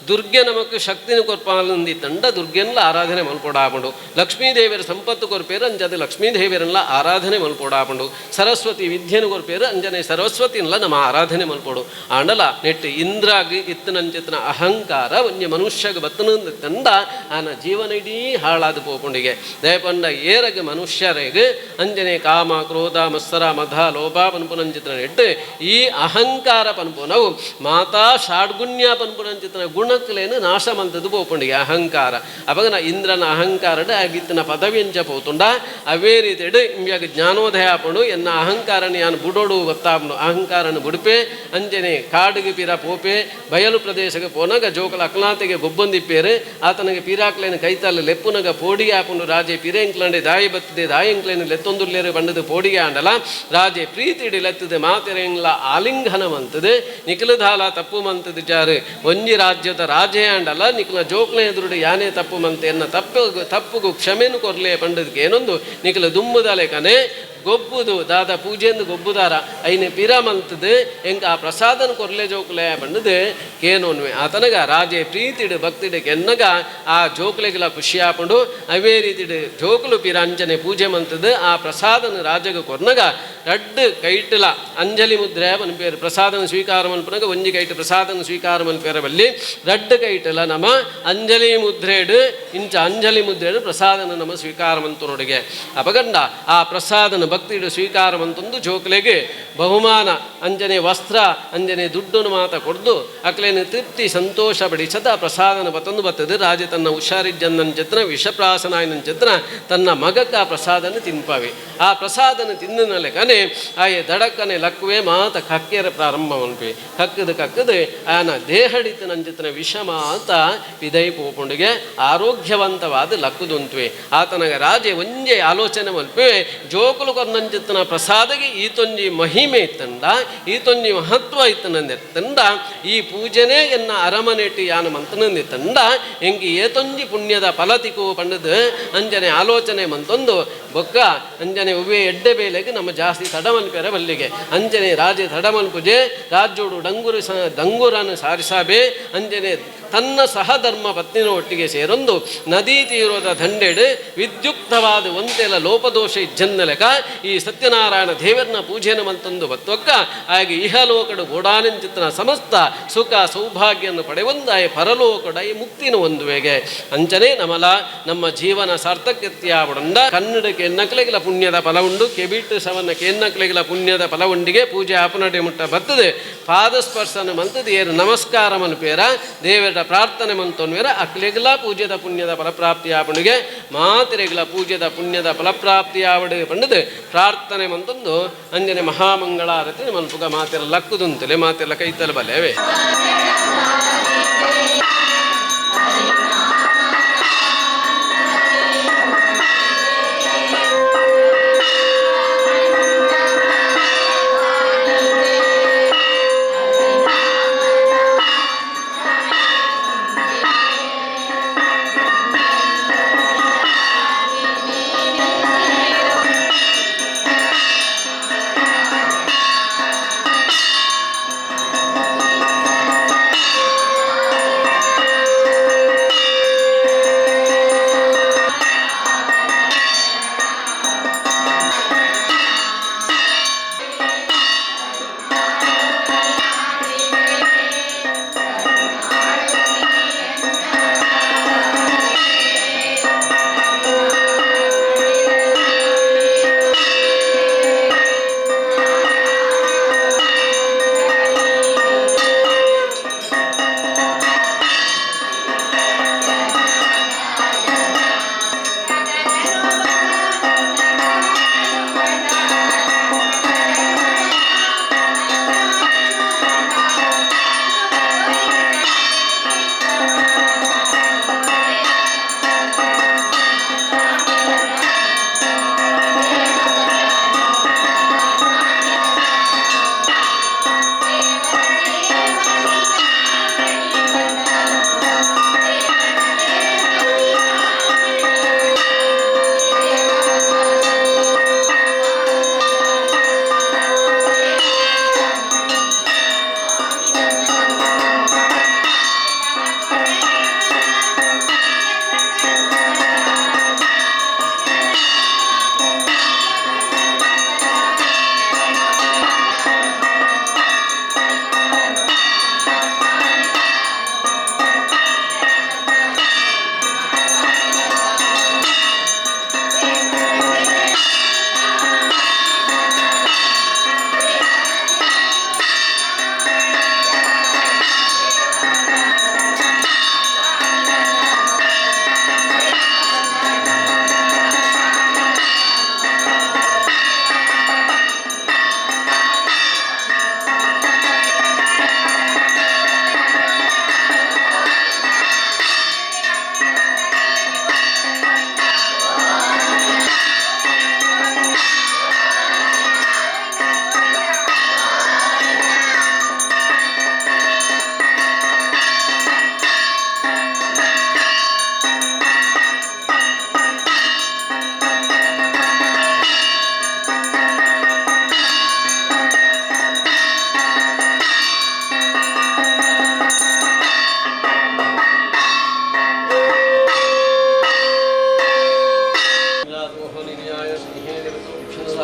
ದುರ್ಗೆ ನಮಕ್ ಶಕ್ತಿನ ಕೊರ್ಪಾಲಂದಿ ತಂಡ ದುರ್ಗೆನ್ಲ ಆರಾಧನೆ ಮಲ್ಪೊಡಾಪುಂಡು ಲಕ್ಷ್ಮೀದೇವಿಯರ ಸಂಪತ್ತು ಕೊರ್ಪೇರು ಅಂಜದ ಲಕ್ಷ್ಮೀದೇವಿಯರನ್ಲ ಆರಾಧನೆ ಮಲ್ಪೊಡಾಪುಂಡು ಸರಸ್ವತಿ ವಿದ್ಯೆನು ಕೊರ್ಪೇರು ಅಂಜನೆ ಸರಸ್ವತಿನ್ಲ ನಮ್ಮ ಆರಾಧನೆ ಮಲ್ಪೊಡು ಆಂಡಲ ನೆಟ್ಟು ಇಂದ್ರಾಗಿ ಇತ್ತನಂಚಿತನ ಅಹಂಕಾರ ಒಂಜಿ ಮನುಷ್ಯಗ ಬತ್ತನ ತಂಡ ಆನ ಜೀವನ ಇಡೀ ಹಾಳಾದ ಪೋಪುಂಡಿಗೆ ದಯಪಂಡ ಏರಗ ಮನುಷ್ಯರಿಗೆ ಅಂಜನೆ ಕಾಮ ಕ್ರೋಧ ಮತ್ಸರ ಮಧ ಲೋಭ ಪನ್ಪುನಂಚಿತನ ನೆಟ್ಟು ಈ ಅಹಂಕಾರ ಪನ್ಪುನವು ಮಾತಾ ಷಾಡ್ಗುಣ್ಯ ಪನ್ಪುನಂಚಿತನ ಗುಣಕ್ಲೇನು ನಾಶ ಮಂತದ್ದು ಪೋಪುಂಡಿಗೆ ಅಹಂಕಾರ ಅಪಗನ ಇಂದ್ರನ ಅಹಂಕಾರಡು ಆಗಿತ್ತನ ಪದವಿಯಂಚ ಪೋತುಂಡ ಅವೇ ರೀತಿಡು ಇಂಬ್ಯಾಗ ಜ್ಞಾನೋದಯ ಆಪುಂಡು ಎನ್ನ ಅಹಂಕಾರನ ಯಾನ್ ಬುಡೋಡು ಗೊತ್ತಾಪುಂಡು ಅಹಂಕಾರನ ಬುಡುಪೆ ಅಂಜನೆ ಕಾಡಿಗೆ ಪಿರ ಪೋಪೆ ಬಯಲು ಪ್ರದೇಶಕ್ಕೆ ಪೋನಗ ಜೋಕಲ ಅಕ್ಲಾಂತಿಗೆ ಗೊಬ್ಬೊಂದಿಪ್ಪೇರು ಆತನಿಗೆ ಪಿರಾಕ್ಲೇನು ಕೈತಾಲ ಲೆಪ್ಪುನಗ ಪೋಡಿಗೆ ಆಪುಂಡು ರಾಜೆ ಪಿರೆಂಕ್ಲಂಡೆ ದಾಯಿ ಬತ್ತದೆ ದಾಯಿಂಕ್ಲೇನು ಲೆತ್ತೊಂದುಲ್ಲೇರು ಬಂಡದು ಪೋಡಿಗೆ ಆಂಡಲ ರಾಜೆ ಪ್ರೀತಿಡಿ ಲೆತ್ತದೆ ಮಾತೆರೆಂಗ್ಲ ಆಲಿಂಗನ ಮಂತದೆ ನಿಖಲಧಾಲ ತಪ್ಪು ಮಂತದ ಜಾರು ಒಂಜಿ ರಾಜ್ಯದ ರಾಜೇ ಆಂಡಲ ನಿಖಲ ಜೋಕ್ಲೆ ಎದುರುಡು ಯಾನೇ ತಪ್ಪು ಮಂತೆ ಎನ್ನ ತಪ್ಪುಗು ಕ್ಷಮೆನು ಕೊರ್ಲೆ ಪಂಡದಕ್ಕೆ ಏನೊಂದು ನಿಖಲ ದುಮ್ಮುದಲೆ ಕನೆ ಗೊಬ್ಬುದು ದಾದ ಪೂಜೆಂದು ಗೊಬ್ಬುದಾರ ಐನೆ ಪಿರ ಮಂತದು ಎಂಕ ಆ ಪ್ರಸಾದನ ಕೊರ್ಲೆ ಜೋಕ್ಲೆ ಬಂಡದು ಕೇನೋನ್ವೆ ಆತನಗ ರಾಜೆ ಪ್ರೀತಿಡು ಭಕ್ತಿಡು ಕೆನ್ನಗ ಆ ಜೋಕ್ಲೆಗೆಲ್ಲ ಖುಷಿ ಆಪುಂಡು ಅವೇ ರೀತಿಡು ಜೋಕುಲು ಪಿರ ಅಂಜನೆ ಪೂಜೆ ಮಂತದು ಆ ಪ್ರಸಾದನ ರಾಜಗ ಕೊರ್ನಗ ರಡ್ಡು ಕೈಟಲ ಅಂಜಲಿ ಮುದ್ರೆ ಪನ್ಪೇರು ಪ್ರಸಾದನ ಸ್ವೀಕಾರ ಮನ್ಪುನಗ ಒಂಜಿ ಕೈಟ್ ಪ್ರಸಾದನ ಸ್ವೀಕಾರ ಮನ್ಪೇರ ಬಲ್ಲಿ ರಡ್ಡು ಕೈಟಲ ನಮ ಅಂಜಲಿ ಮುದ್ರೇಡು ಇಂಚ ಅಂಜಲಿ ಮುದ್ರೇಡು ಪ್ರಸಾದನ ನಮ ಸ್ವೀಕಾರ ಮಂತನೊಡಿಗೆ ಅಪಗಂಡ ಆ ಪ್ರಸಾದನ ಭಕ್ತಿಡು ಸ್ವೀಕಾರ ಮಂತೊಂದು ಜೋಕ್ಲೆಗೆ ಬಹುಮಾನ ಅಂಜನೆ ವಸ್ತ್ರ ಅಂಜನೆ ದುಡ್ಡನ್ನು ಮಾತ ಕೊಡ್ದು ಅಕ್ಲೇನು ತೃಪ್ತಿ ಸಂತೋಷ ಪಡಿಸದ ಪ್ರಸಾದನ ಬತ್ತೊಂದು ಬತ್ತದು ರಾಜ ತನ್ನ ಹುಷಾರಿಜ್ಜನ್ನಂಚತ್ರ ವಿಷಪ್ರಾಸನಾಯನಂಚತ್ರ ತನ್ನ ಮಗಕ್ಕೆ ಆ ಪ್ರಸಾದನ ತಿನ್ಪಾವೆ ಆ ಪ್ರಸಾದನ ತಿನ್ನಲೆ ಕನೆ ಆಯೆ ದಡಕ್ಕನೆ ಲಕ್ಕುವೆ ಮಾತ ಕಕ್ಕೆರ ಪ್ರಾರಂಭ ಮನ್ಪೆ ಕಕ್ಕದು ಕಕ್ಕದು ಆನ ದೇಹಡಿತ ನಂಜತನ ವಿಷ ಮಾತ ಪಿದೈ ಪೋಪುಂಡಿಗೆ ಆರೋಗ್ಯವಂತವಾದ ಲಕ್ಕುದೊಂತ್ವೆ ಆತನಗ ರಾಜೆ ಒಂಜೆ ಆಲೋಚನೆ ಮಲ್ಪೆ ಜೋಕುಲು ಕೊರ್ನಂಜಿತ್ತನ ಪ್ರಸಾದಗೆ ಈತೊಂಜಿ ಮಹಿಮೆ ಇತ್ತಂಡ ಈತೊಂಜಿ ಮಹತ್ವ ಇತ್ತನಂದೆ ತಂಡ ಈ ಪೂಜೆನೆ ಎನ್ನ ಅರಮನೆಟಿ ಯಾನು ಮಂತನಂದೆ ತಂಡ ಎಂಕಿ ಏತೊಂಜಿ ಪುಣ್ಯದ ಫಲತಿಕು ಪಂಡದು ಅಂಜನೆ ಆಲೋಚನೆ ಮಂತೊಂದು ಬೊಕ್ಕ ಅಂಜನೆ ಉವ್ವೆ ಎಡ್ಡೆ ಬೇಲೆಗೆ ನಮ್ಮ ಜಾಸ್ತಿ ತಡಮಲ್ಪೆರ ಬಲ್ಲಿಗೆ ಅಂಜನೆ ರಾಜೆ ತಡಮಲ್ಪುಜೆ ರಾಜ್ಯೋಡು ಡಂಗುರು ಡಂಗುರನ್ನು ಸಾರಿಸಾಬೆ ಅಂಜನೆ ತನ್ನ ಸಹಧರ್ಮ ಪತ್ನಿನ ಒಟ್ಟಿಗೆ ಸೇರೊಂದು ನದಿ ತೀರದ ದಂಡೆಡು ವಿದ್ಯುಕ್ತವಾದ ಒಂತೆಲ ಲೋಪದೋಷ ಇಜ್ಜನ್ನಲೆಕ ಈ ಸತ್ಯನಾರಾಯಣ ದೇವರನ ಪೂಜೆನ ಮಂತೊಂದು ಬತ್ತೊಕ್ಕ ಹಾಗೆ ಇಹಲೋಕಡು ಗೋಡಾನಂಚಿತನ ಸಮಸ್ತ ಸುಖ ಸೌಭಾಗ್ಯವನ್ನು ಪಡೆವಂದಾಯ ಪರಲೋಕಡ ಈ ಮುಕ್ತಿನ ಒಂದುವೆಗೆ ಅಂಚನೆ ನಮಲ ನಮ್ಮ ಜೀವನ ಸಾರ್ಥಕ್ಯತೆಯಾವಡಂದ ಕನ್ನಡಕ್ಕೆ ಎನ್ನಕ್ಲೆಗಿಲ ಪುಣ್ಯದ ಫಲ ಉಂಡು ಕೆಬಿಟ್ಟು ಸವನ್ನ ಎನ್ನಕ್ಲೆಗಿಲ ಪುಣ್ಯದ ಫಲ ಉಂಡಿಗೆ ಪೂಜೆ ಆಪನಡೆ ಮುಟ್ಟ ಬರ್ತದೆ ಪಾದಸ್ಪರ್ಶನ ಮಂತದ ಏರು ನಮಸ್ಕಾರ ಮನ್ಪೇರ ದೇವರ ಪ್ರಾರ್ಥನೆ ಮಂತೊನ್ವೇರ ಅಕ್ಲೆಗಿಲ ಪೂಜೆದ ಪುಣ್ಯದ ಫಲಪ್ರಾಪ್ತಿಯಾಪಣಿಗೆ ಮಾತಿರೆಗಿಲ ಪೂಜೆದ ಪುಣ್ಯದ ಫಲಪ್ರಾಪ್ತಿಯಾವಡು ಪಂಡದು ಪ್ರಾರ್ಥನೆ ಮಂತೊಂದು ಅಂಜನೆ ಮಹಾಮಂಗಳಾರತಿ ಮನ್ಪುಗ ಮಾತಿರ ಲಕ್ಕುದುಂತಲೆ ಮಾತಿರ ಕೈತಲ ಬಲೆವೆ.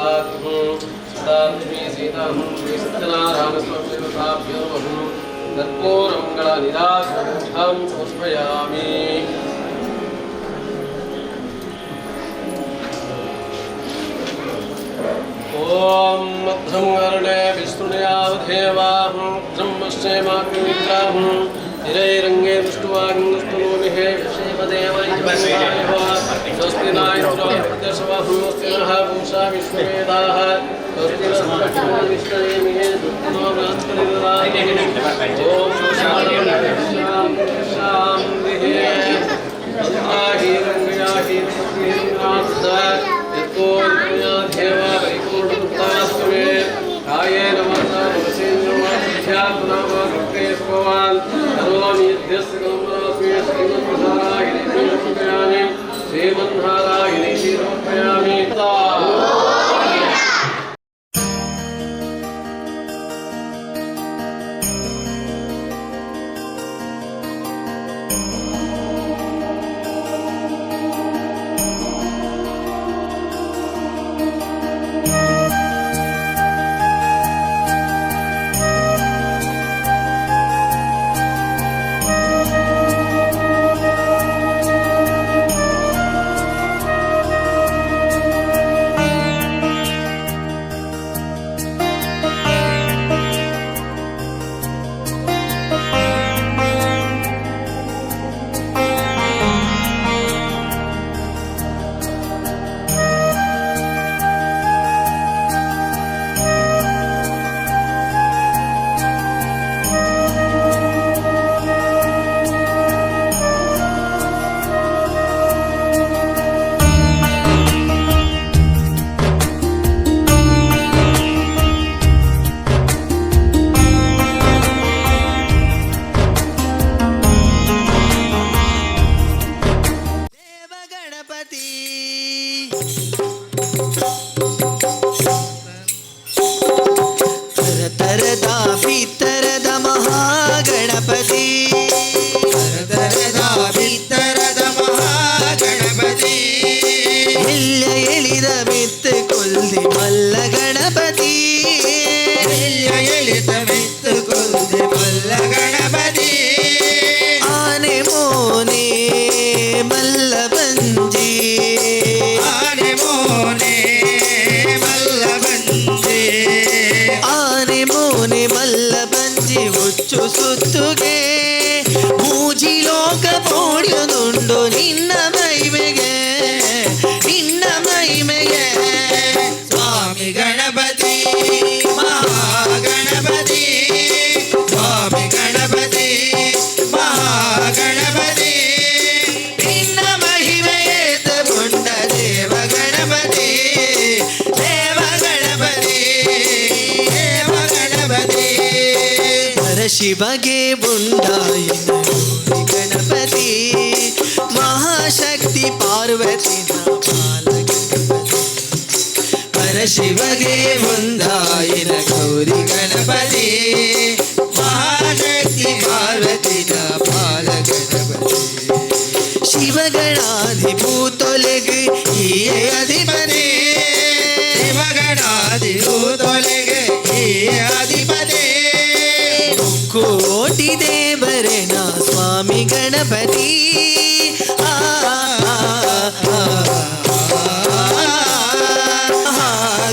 सीता सीता श्री सत्यनारायण देवताभ्यो नमः। कर्पूरमङ्गल निरासनं समर्पयामि। ॐ मध्यं गरुडे विष्णुयावधेवाहं ब्रह्मश्चेमाग्निमित्राहं निरैरङ्गे दुष्टुवागं दुष्टुनोमिः स्वस्ति नायस्वहं स्वस्ति नः पूषा विश्ववेदाः स्वस्ति नः विष्णुरेमिः स्वस्ति नो बृहस्पतिर्दधातु। ॐ शान्तिः। कायेन वाचा मनसेन्द्रियेण बुद्ध्यात्मना वा भक्ते भगवान् करोमि यद्यस्य कल्पनास्मि श्रीमन्प्रसादायिने समर्पयामि श्रीमन्नारायणे समर्पयामि। ದೇವಗಣಪತಿ ತರದ ಪಿತರದ ಮಹಾಗಣಪತಿ ತರದ ಬಿತ್ತರದ ಮಹಾಗಣಪತಿ ಎಲ್ಲ ಎಳಿದ ಮೆತ್ತು ಕೊಲ್ದಿ ಮಲ್ಲ ಗಣಪತಿ ಎಲ್ಲಿಯ ಎಳಿತ ಮೆತ್ತು ಕೊಲ್ದೆ ಮಲ್ಲ ಗಣಪತಿ ಆನೆ ಮೋನೆ ಮಲ್ಲ ಬಂಜಿ ಆನೆ ಮೋನೆ ಮಲ್ಲ ಬಂಜೆ ಆನೆ ಮೋನೆ ಮಲ್ಲ ಬಂಜಿ ಹುಚ್ಚು ಸುತ್ತುಗೆ ಮೂಜಿ ಲೋಕ ಪೋಡ್ಯದುಂಡು ನಿನ್ನ ಮೈಮೆಗೆ ನಿನ್ನ ಮಹಿಮೆಗೆ. ಸ್ವಾಮಿ ಗಣಪತಿ ಮಹಾಗಣಪತಿ ಸ್ವಾಮಿ ಗಣಪತಿ ಮಹಾಗಣಪತಿ ನಿನ್ನ ಮಹಿಮೆಯೇತ ಪುಂಡ ದೇವ ಗಣಪತಿ ದೇವ ಗಣಪತಿ ದೇವ ಗಣಪತಿ. ಪರಶಿವಗೆ ಬುಂಡಾಯಿನ ಗೌರಿ ಗಣಪತಿ ಮಹಾಶಕ್ತಿ ಪಾರ್ವತಿ ಬಾಲ ಗಣಪತಿ ಪರಶಿವಗೆ ಒಂದಾಯಿನ ಗೌರಿ ಗಣಪತಿ ಮಹಾಶಕ್ತಿ ಪಾರ್ವತಿನ ಬಾಲ ಗಣಪತಿ ಶಿವಗಣಾಧಿಭೂತೊಲೆಗೆ ಈಯೆ ಅಧಿಪತಿ ಶಿವಗಣಾದಿ ತೊಲೆಗೆ ಈ ಅಧಿಪತಿ ಕೋಟಿ ದೇವರೆನ ಸ್ವಾಮಿ ಗಣಪತಿ ಆ ಆ, ಆ, ಆ,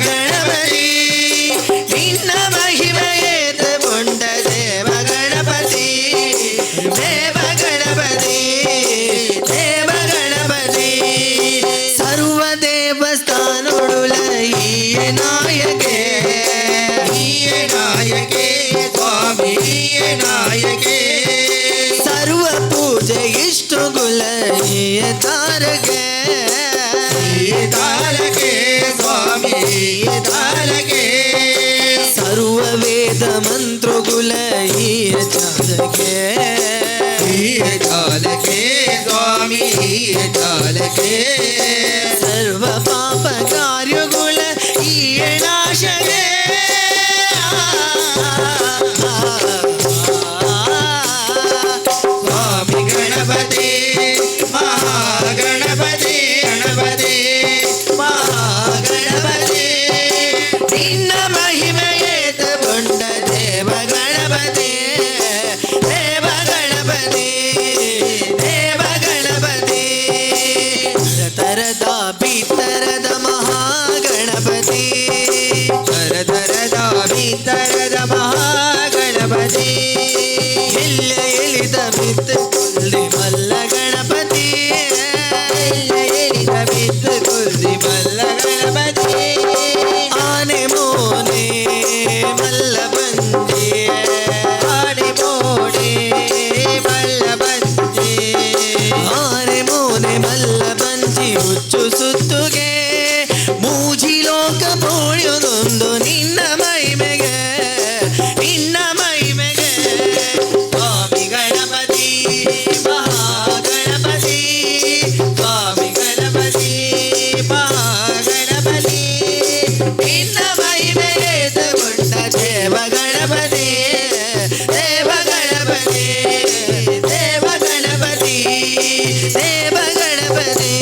ಗಣಪತಿ ನಿನ್ನ ಮಹಿಮೆಯೇತ ಪುಂಡ ದೇವ ಗಣಪತಿ ದೇವ ಗಣಪತಿ ದೇವ ಗಣಪತಿ ಸರ್ವ ದೇವಸ್ಥಾನೊಡುಲ ಈಯ ನಾಯಕೆ ಈಯ ನಾಯಕೆ ಸ್ವಾಮಿ ಈಯ ನಾಯಕೆ ಸರ್ವ ಪೂಜೆ ಇಷ್ಟು ಗುಲ ಈಯ ತಾರಕೆ ಈ ತಾರಕೆ ಸ್ವಾಮಿ ಈ ತಾರಕೆ ಸರ್ವ ವೇದ ಮಂತ್ರಗುಲ ಈಯ ಚಾರಕೆ ಈ ಜಾಲಕೆ ಸ್ವಾಮಿ ಈ ಜಾಲಕೆ ಸರ್ವ ಪಾಪ ಕಾರ್ಯಗುಲ ಈಯ ನಾಶಗೆ. ಸ್ವಾಮಿ ಗಣಪತಿ ಮಹಾಗಣಪತಿ ಗಣಪತಿ ಮಹಾಗಣಪತಿ. ನಿನ್ನ ಮಹಿಮೆಯೇತ ಬೊಂಡ ದೇವ ಗಣಪತಿ, ದೇವ ಗಣಪತಿ, ದೇವ ಗಣಪತಿ. ತರದ ಬಿತ್ತರದ ಮಹಾಗಣಪತಿ, ತರದ ಬಿತ್ತರದ ಮಹಾಗಣಪತಿ. ಎಲ್ಲ ಎಳಿದ ಮಿತ್ತ ಕೊಲ್ಲಿ ಮಲ್ಲ ಗಣಪತಿ, ಎಲ್ಲ ಎಳಿದ ಮಿತ್ತ ಕೊಲ್ಲಿ ಮಲ್ಲ ಗಣಪತಿ. ಆನೆ ಮೋನೆ ಮಲ್ಲ ಬಂಜೆ, ಆನೆ ಮೋನೆ ಮಲ್ಲ ಬಂಜೆ, ಆನೆ ಮೋನೆ ಮಲ್ಲ ಬಂಜಿ ಹುಚ್ಚು ಸುತ್ತುಗೆ ಮೂಜಿ ಲೋಕ ಬೋಳಿಯೊಂದು ನಿನ್ನ ಮಹಿಮೆಗೆ, ನಿನ್ನ ಮಹಿಮೆಗೆ. ಸ್ವಾಮಿ ಗಣಪತಿ ಮಹಾಗಣಪತಿ, ಸ್ವಾಮಿ ಗಣಪತಿ ಮಹಾಗಣಪತಿ. ನಿನ್ನ ಮಹಿಮೆಗೆ ತಗೊಂಡ ದೇವ ಗಣಪತಿ, ದೇವ ಗಣಪತಿ, ದೇವ ಗಣಪತಿ, ದೇವ ಗಣಪತಿ,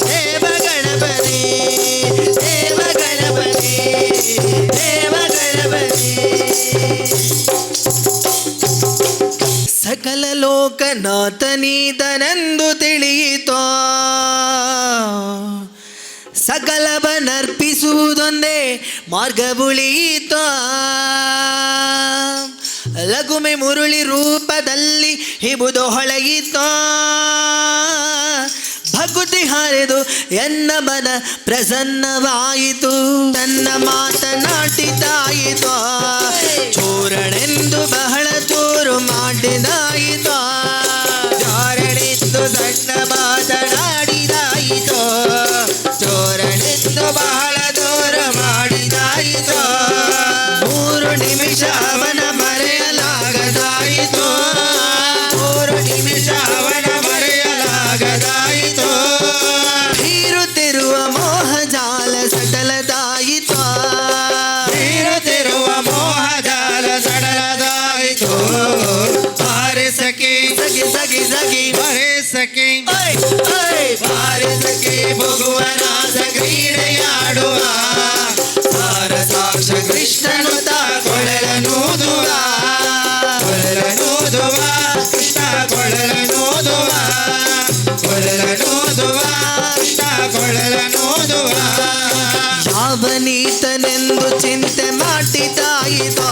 ದೇವ ಗಣಪತಿ, ದೇವ ಗಣಪತಿ, ದೇವ ಗಣಪತಿ. ಸಕಲ ಲೋಕನಾಥನೀತನೆಂದು ತಿಳಿಯಿತೋ, ಸಕಲವನರ್ಪಿಸುವುದೊಂದೇ ಮಾರ್ಗವುಳಿಯಿತೋ. ಲಘುಮೆ ಮುರುಳಿ ರೂಪದಲ್ಲಿ ಹಿಬುದು ಹೊಳೆಯಿತೋ, ಭಕುತಿ ಹರಿದು ಎನ್ನ ಮನ ಪ್ರಸನ್ನವಾಯಿತು. ನನ್ನ ಮಾತನಾಡಿದಾಯಿತೋ, ಚೋರಣೆಂದು ಬಹಳ ಚೋರು ಮಾಡಿದಾಯಿತೋ. ಚೋರಣೆಂದು ಸಣ್ಣ ಮಾತನಾಡಿದಾಯಿತೋ, ಚೋರಣೆಂದು ಬಹಳ ದೂರ ಮಾಡಿದಾಯಿತೋ. 3 ನಿಮಿಷ ಅವನ ಮರೆಯಲಾಗದಾಯಿತೋ, 3 ನಿಮಿಷ ಅವನ ಮರೆಯಲಾಗದಾಯಿತೋ. ಹೀರುತ್ತಿರುವ ಮೋಹಜಾಲ ಸಡಲದಾಯಿತೋ, ಹೀರುತ್ತಿರುವ ಮೋಹಜಾಲ ಸಡಲದಾಯಿತೋ. ಬಾರೆ ಸಖಿ ಸಖಿ ಸಖಿ ಸಖಿ, ಬಾರೆ ಸಖಿ, ಓಯ್ ಓಯ್ ಬಾರೆ ಸಖಿ ಭುಗುವನಾಸ ಕ್ರೀಡೆಯಾಡುವ, ಸಾರ ಸಾಕ್ಷ ಕೃಷ್ಣನು ತಾ ಕೊಳಲನೂದುವ, ಕೊಳಲನೂದುವ ಕೃಷ್ಣ ಕೊಳಲನೂದುವ, ಕೊಳಲನೂದುವ ಕೃಷ್ಣ ಕೊಳಲನೂದುವ. ಯಾವನೀತನೆಂದು ಚಿಂತೆ ಮಾಡಿದಾಯಿತೋ,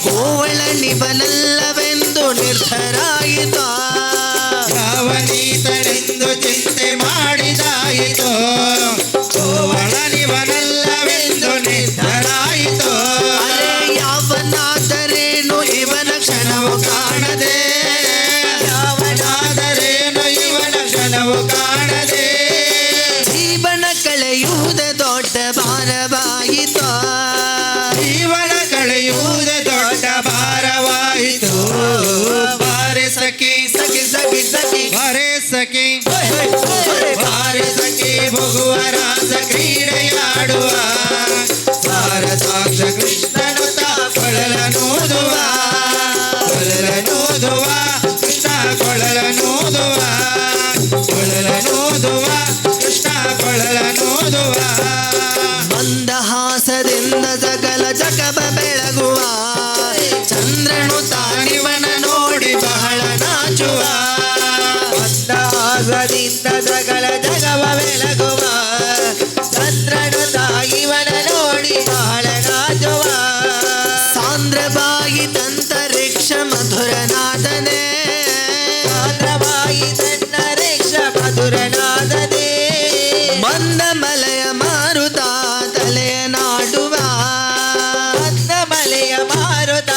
ಗೋವಳನಿವನಲ್ಲವೆಂದು ನಿರ್ಧರಾಯಿತೋ. ಯಾವನೀತನೆಂದು ಚಿಂತೆ ಮಾಡಿದಾಯಿತೋ, ಗೋವಳನಿವನಲ್ಲವೆಂದು ನಿರ್ಧರಾಯಿತೋ. ಅರೆ ಯಾವನಾದರೇನು ಇವನ ಕ್ಷಣವು ಕಾಣದೆ, ಯಾವನಾದರೇನು ಇವನ ಕ್ಷಣವು ಕಾಣದೆ. ಜೀವನ ಕಳೆಯುವುದೇ ದೊಡ್ಡ ಭಾರವಾಯಿತೋ, ಜೀವನ ಕಳೆಯುವುದೇ ದೊಡ್ಡ ಭಾರವಾಯಿತು. ಬಾರೆ ಸಖಿ ಸಖಿ ಸಖಿ ಸಖಿ, ಬಾರೆ ಸಖಿ, ಬಾರೆ ಸಖಿ ಭುಗುವ ರಾಸ ಕ್ರೀಡೆಯಾಡುವ, ಸಾರ ಸಾಕ್ಷ ಕೃಷ್ಣನು ತಾ ಕೊಳಲನೂದುವ, ಕೊಳಲನೂದುವ ಕೃಷ್ಣ ಕೊಳಲನೂದುವ, ಕೊಳಲನೂದುವ ಕೃಷ್ಣ ಕೊಳಲನೂದುವ. ಮಂದಹಾಸದಿಂದ ಸಕಲ ಜಗವ ಬೆಳಗುವ, ಚಂದ್ರನು ತಾನಿವನ ನೋಡಿ ಬಹಳ ನಾಚುವ. ಮಂದಹಾಸದಿಂದ ಸಕಲ ಜಗವ ಬೆಳಗುವ, ಚಂದ್ರನು ತಾಯಿವನ ನೋಡಿ ಬಹಳ ನಾಚುವ. ಸಾಂದ್ರವಾಯಿ ತಂತರಿಕ್ಷ ಮಧುರನಾದನೆ, ಸಾಂದ್ರವಾಯಿ ತನ್ನರಿಕ್ಷ ಮಧುರನಾದನೆ. ಮಂದಮಲಯ ಮಾರುತ ತಲೆಯ ನಾಡುವ, ಮಂದಮಲಯ ಮಾರುತ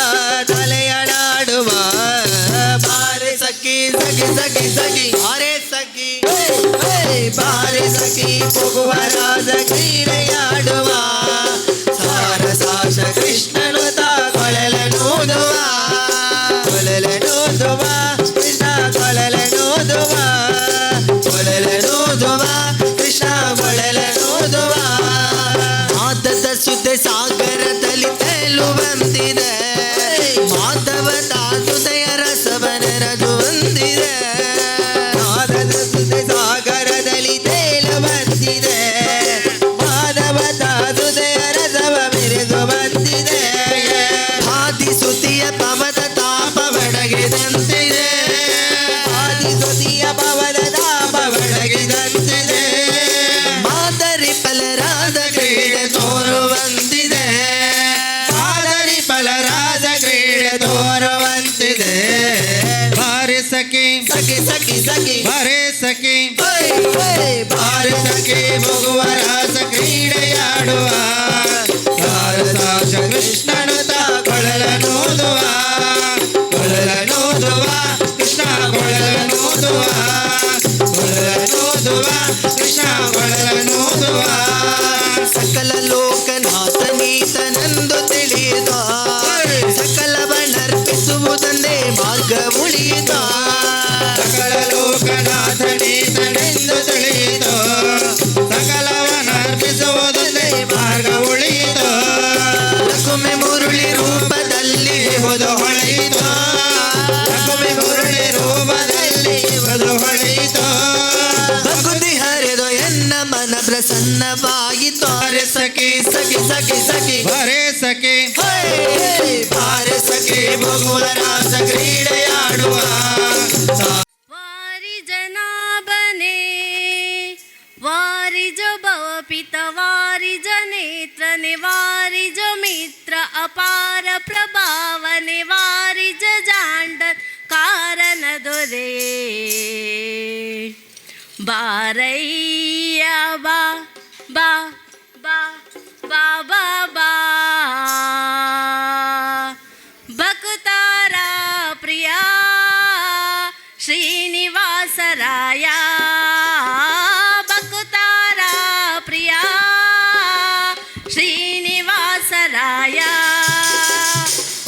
ತಲೆಯ ನಾಡುವ. ಬಾರೆ ಸಖಿ ಸಖಿ ಸಖಿ ಸಖಿ, ಬಾರೆ ಸಖಿ ಬಾರೆ ಸಖಿ ಪೊಗುವ ರಾಸ ಕ್ರೀಡೆಯಾಡುವ, ಸಾರ ಸಾಕ್ಷ ಕೃಷ್ಣನು ತಾ ಕೊಳಲನೂದುವ, ಕೊಳಲನೂದುವ ಕೃಷ್ಣ ಕೊಳಲನೂದುವ, ಕೊಳಲನೂದುವ ಕೃಷ್ಣ ಕೊಳಲನೂದುವ. ಆದದ ಸುದ್ದೆ ಸಾಗರದಲ್ಲಿ ತೇಲುವಂತಿದೆ, ಮಾಧವ ತಾದುದಯ ರಸವನರದು ಹೊಂದಿದೆ. ನಾದದ ಸುದೆ ಸಾಗರದಲ್ಲಿ ತೇಲುವಂತಿದೆ, ಮಾಧವ ತಾದುದಯ ರಸವನರದು ಸಖಿ ಬಾರೆ ಸಖಿ ಓಯ್ ಓಯ್ ಬಾರೆ ಸಖಿ ಭೋಗುವ ರಾಸ ಕ್ರೀಡೆಯಾಡುವ ಸಾರಸಾಕ್ಷ ಕೃಷ್ಣನು ತಾ ಕೊಳಲನೂದುವ ಕೊಳಲನೂದುವ ಕೃಷ್ಣ ಕೊಳಲನೂದುವ ಕೊಳಲನೂದುವ ಕೃಷ್ಣ ಕೊಳಲನೂದುವ. ಸಕಲ ಲೋಕನಾಥನೀತನೆಂದು ತಿಳಿದ ಸಕಲವನರ್ಪಿಸುವುದಂದೇ ಮಾರ್ಗ ಉಳಿದ. ಸಕಲ ಲೋಕನಾಥನೀತನೆಂದು ತಿಳಿಯಿತು ಸಕಲವನರ್ಪಿಸುವುದೊಂದೇ ಮಾರ್ಗ ಉಳಿಯಿತು. ಲಕುಮೆ ಮುರುಳಿ ರೂಪದಲ್ಲಿ ಇಹುದು ಹೊಳೆಯಿತು ಲಕುಮಿ ಮುರಳಿ ರೂಪದಲ್ಲಿ ಇಹುದು ಹೊಳೆಯಿತು. ಭಕುತಿ ಹರಿದು ಎನ್ನ ಮನ ಪ್ರಸನ್ನವಾಯಿತು. ಬಾರೆ ಸಖಿ ಸಖಿ ಸಖಿ ಸಖಿ ಬಾರೆ ಸಖಿ ಹೇ ಬಾರೆ ಸಖಿ ಭಗುವ ರಾಸ ಕ್ರೀಡೆಯಾಡುವ. ವಾರಿ ಜನಾಭನೆ ವಾರಿಜ ಭವಪಿತ ವಾರಿಜ ನೇತ್ರನೆ ವಾರಿಜ ಮಿತ್ರ ಅಪಾರ ಪ್ರಭಾವನೆ ವಾರಿಜ ಜಾಂಡ ಕಾರಣ ದೊರೆ ಬಾರಯ್ಯ ಬಾ ಬಾ ಬಾ ಬಾ ಬಾ ಬಾ ಭಕ್ತಾರ ಪ್ರಿಯ ಶ್ರೀನಿವಾಸರಾಯ ಭಕ್ತಾರ ಪ್ರಿಯ ಶ್ರೀನಿವಾಸರಾಯ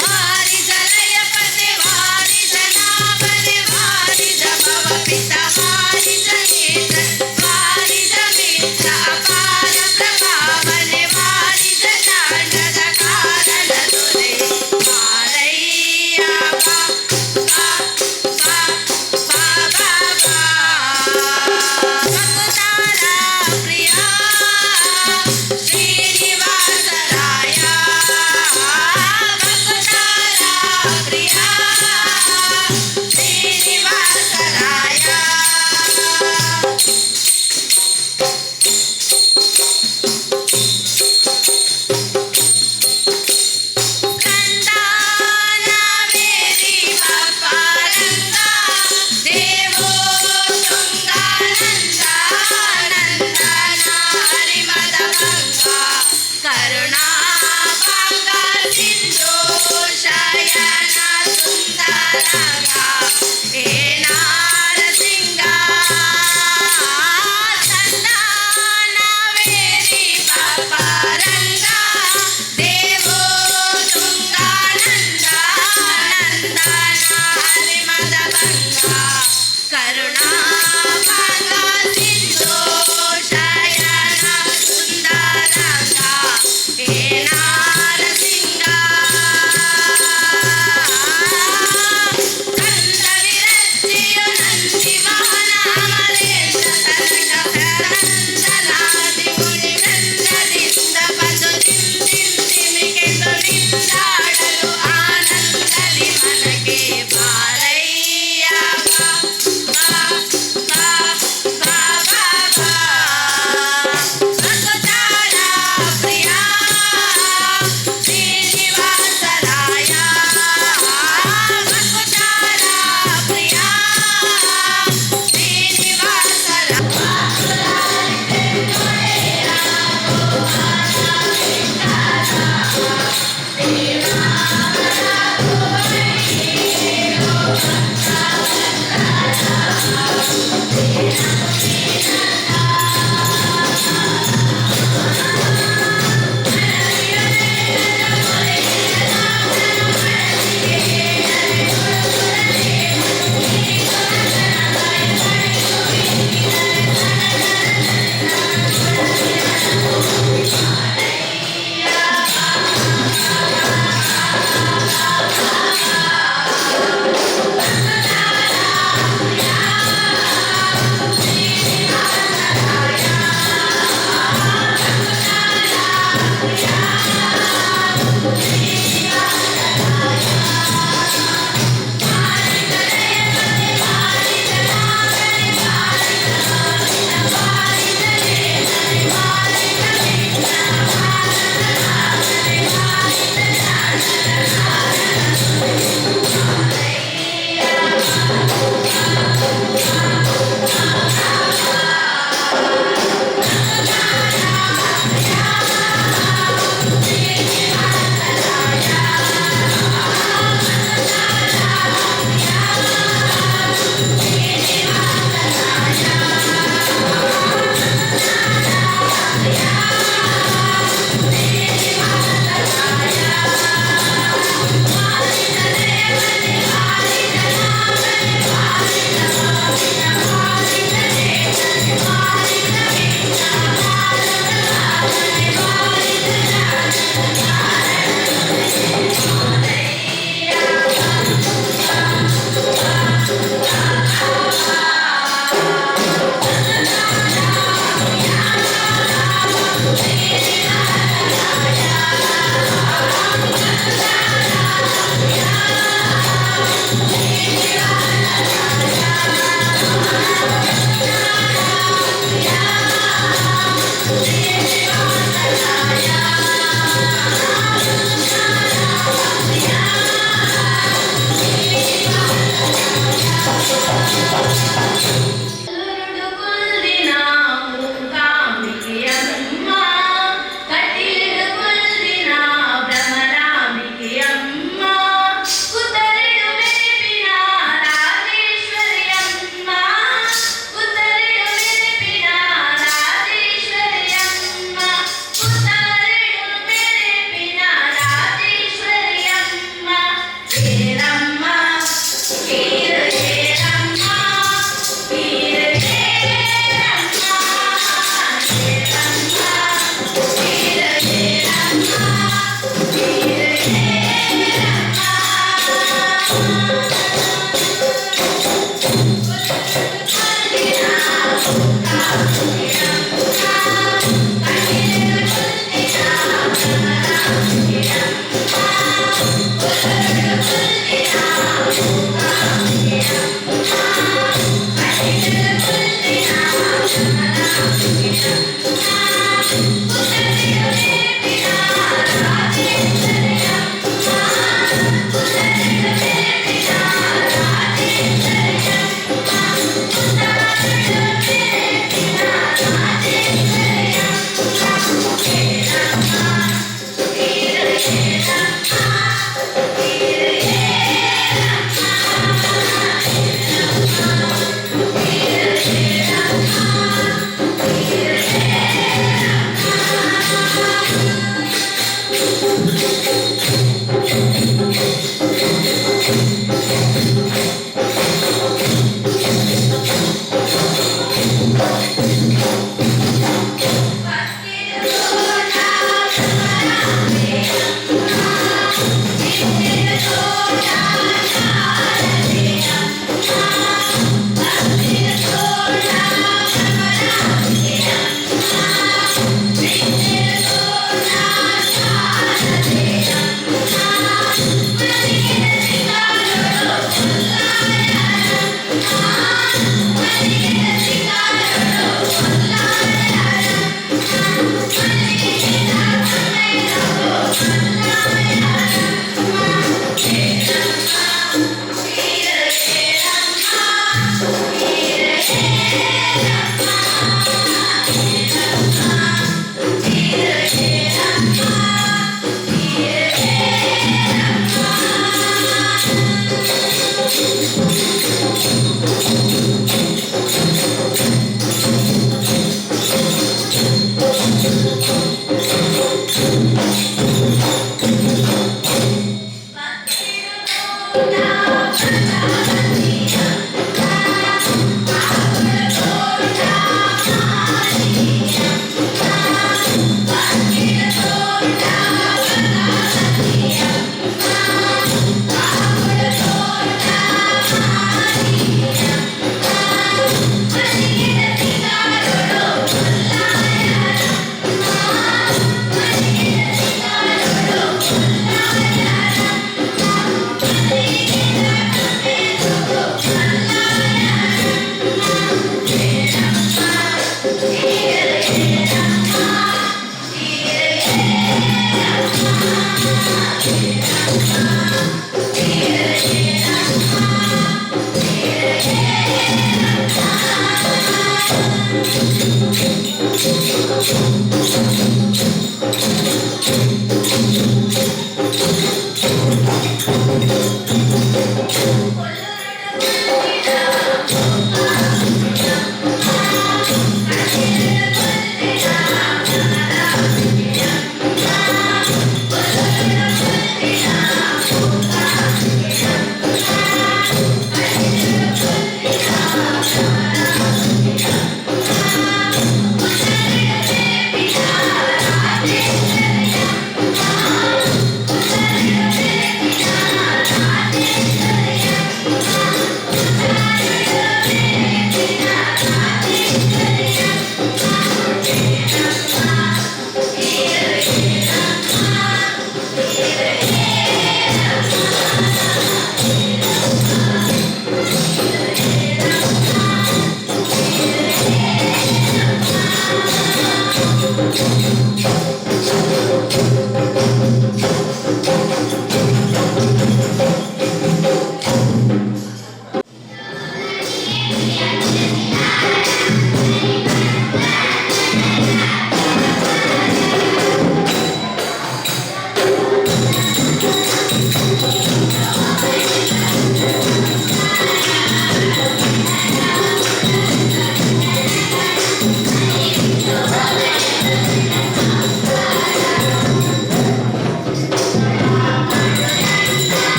ವಾರಿ ಜಲಯಪತಿ ವಾರಿ ಜನಾಭನೆ ವಾರಿ ಭವ ಪಿತ ವಾರಿ ಜನೇತ್ರ ವಾರಿ ಮಿತ್ರ ಅಪಾರ ಪ್ರಭಾವನೆ ವಾರಿ ಜಾಂಡದ ಕಾರಣ ದೊರೆ ಬಾರಯ್ಯ ಬಾ ಬಾ ಬಾ ಬಾ ಬಾ ಬಾ ಭಕ್ತಾರ ಪ್ರಿಯ ಶ್ರೀನಿವಾಸರಾಯ ಭಕ್ತಾರ ಪ್ರಿಯ ಶ್ರೀನಿವಾಸರಾಯ. ಕಂದಾನವೇರಿ ಪರಂಗ ದೇವೋ ತುಂಗಾನಂದ ನಂದನ ಹರಿಮದ ಭಂಗ ಕರುಣಾಭಂಗ ಸಿಂಧು ಶಯನ ಸುಂದರಂಗ ಹೇ ನಾರಸಿಂಗ. ಚಂದನವೇರಿ ಪರಂಗ ದೇವೋ ತುಂಗಾನಂದ ನಂದನ ಹರಿಮದ ಭಂಗ ಕರುಣಾಭಂಗ ಸಿಂಧು ಶಯನ ಸುಂದರಂಗ ಹೇ ನಾರಸಿಂಗ. ಕಂದ ವಿರಚಿಯು ನಂದಿ ವಾಹನ ಅಮರೇಂದ್ರ ತನಕ ನಂದನಾದಿ ಮುನಿ ವೃಂದದಿಂದ ಬಂದು ನಿಂತಿಮಿಕೆಂದು ನಿಂದಾಡಲು ಆನಂದದಿ ಮನಗೆ ಬಾರಯ್ಯ ಬಾ ಬಾ ಬಾ ಬಾ ಬಾ ಬಾ ಭಕ್ತಾರ ಪ್ರಿಯ ಶ್ರೀನಿವಾಸರಾಯ ಭಕ್ತಾರ ಪ್ರಿಯ ಶ್ರೀನಿವಾಸರಾಯ. ಿ.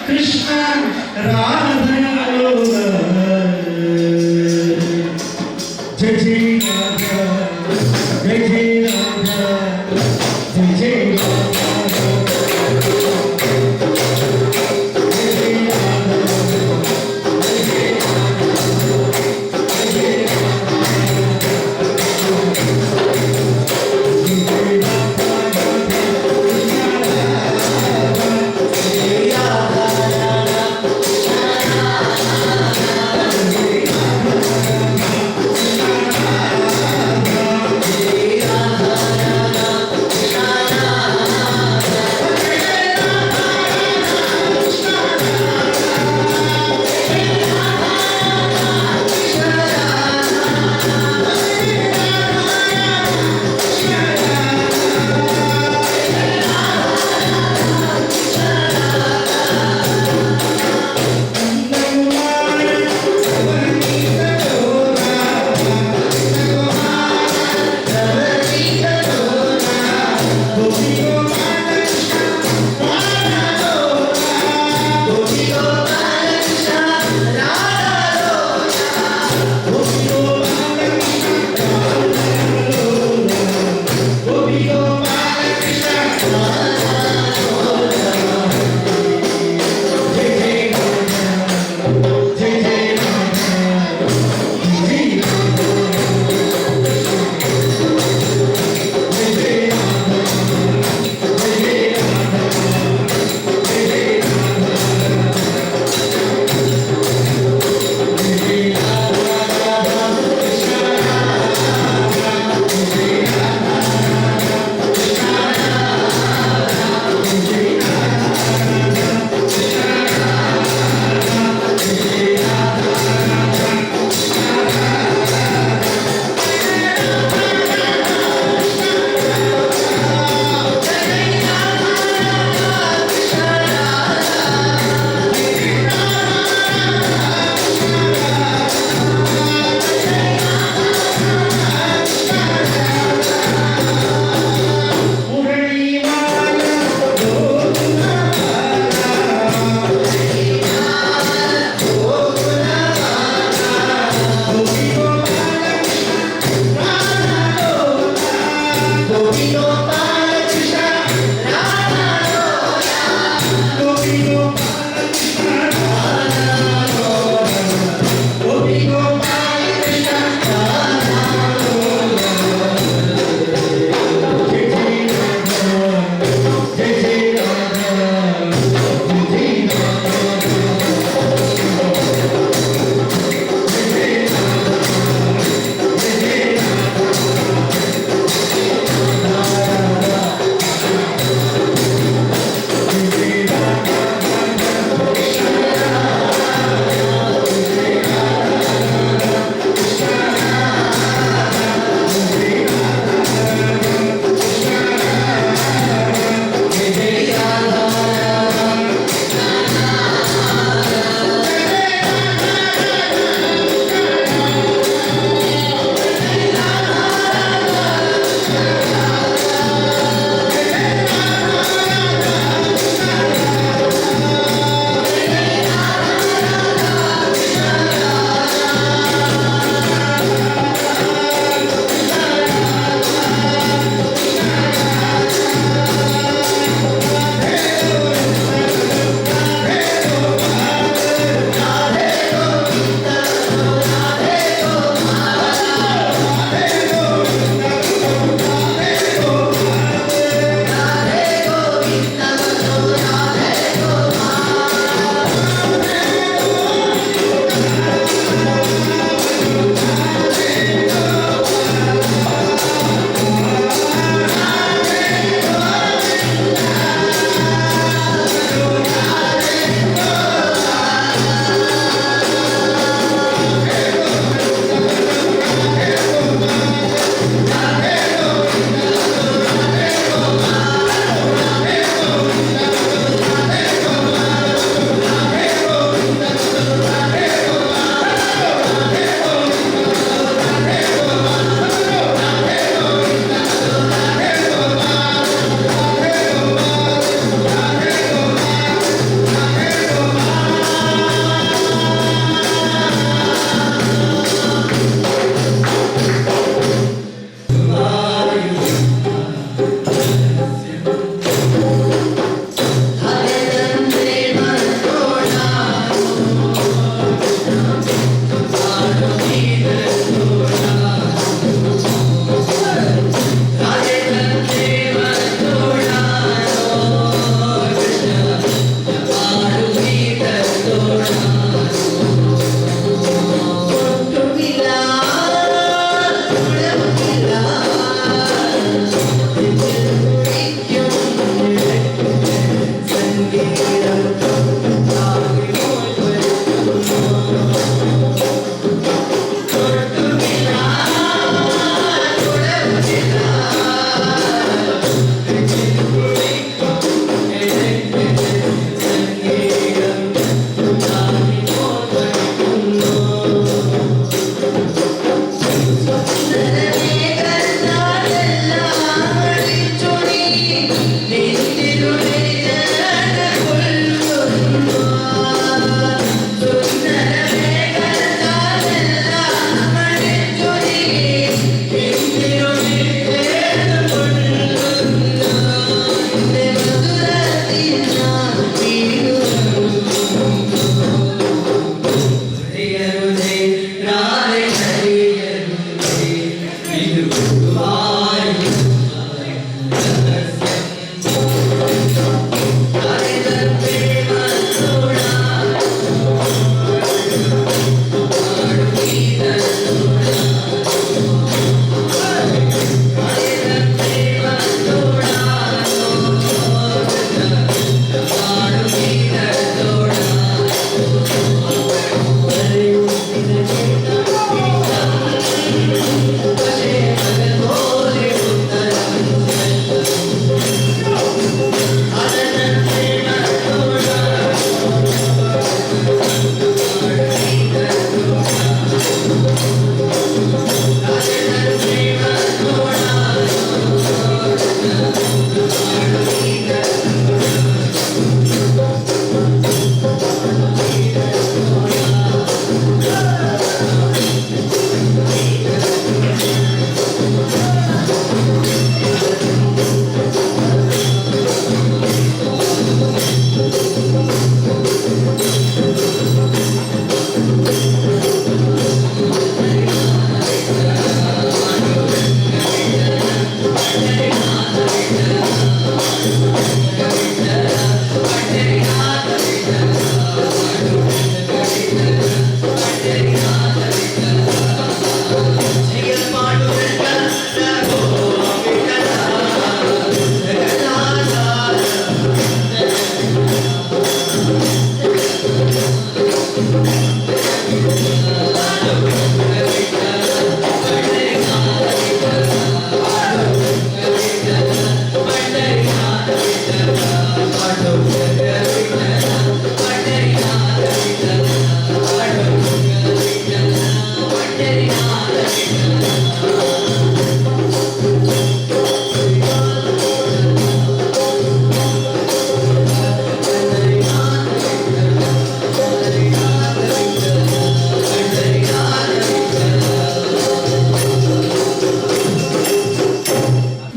ಕೃಷ್ಣ ರಾಧಾ. ಜಯ ಜಯ ರಾಧಾ, ಜಯ ಜಯ ರಾಧಾ, ಜಯ ಜಯ ರಾಧಾ.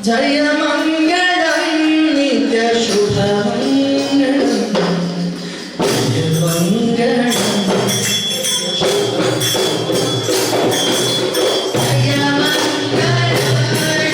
ಜಯ ಮಂಗಳಂ ನಿತ್ಯ ಶುಭ ಮಂಗಳಂ ಜಯ ಮಂಗಳಂ ಜಯ ಮಂಗಳಂ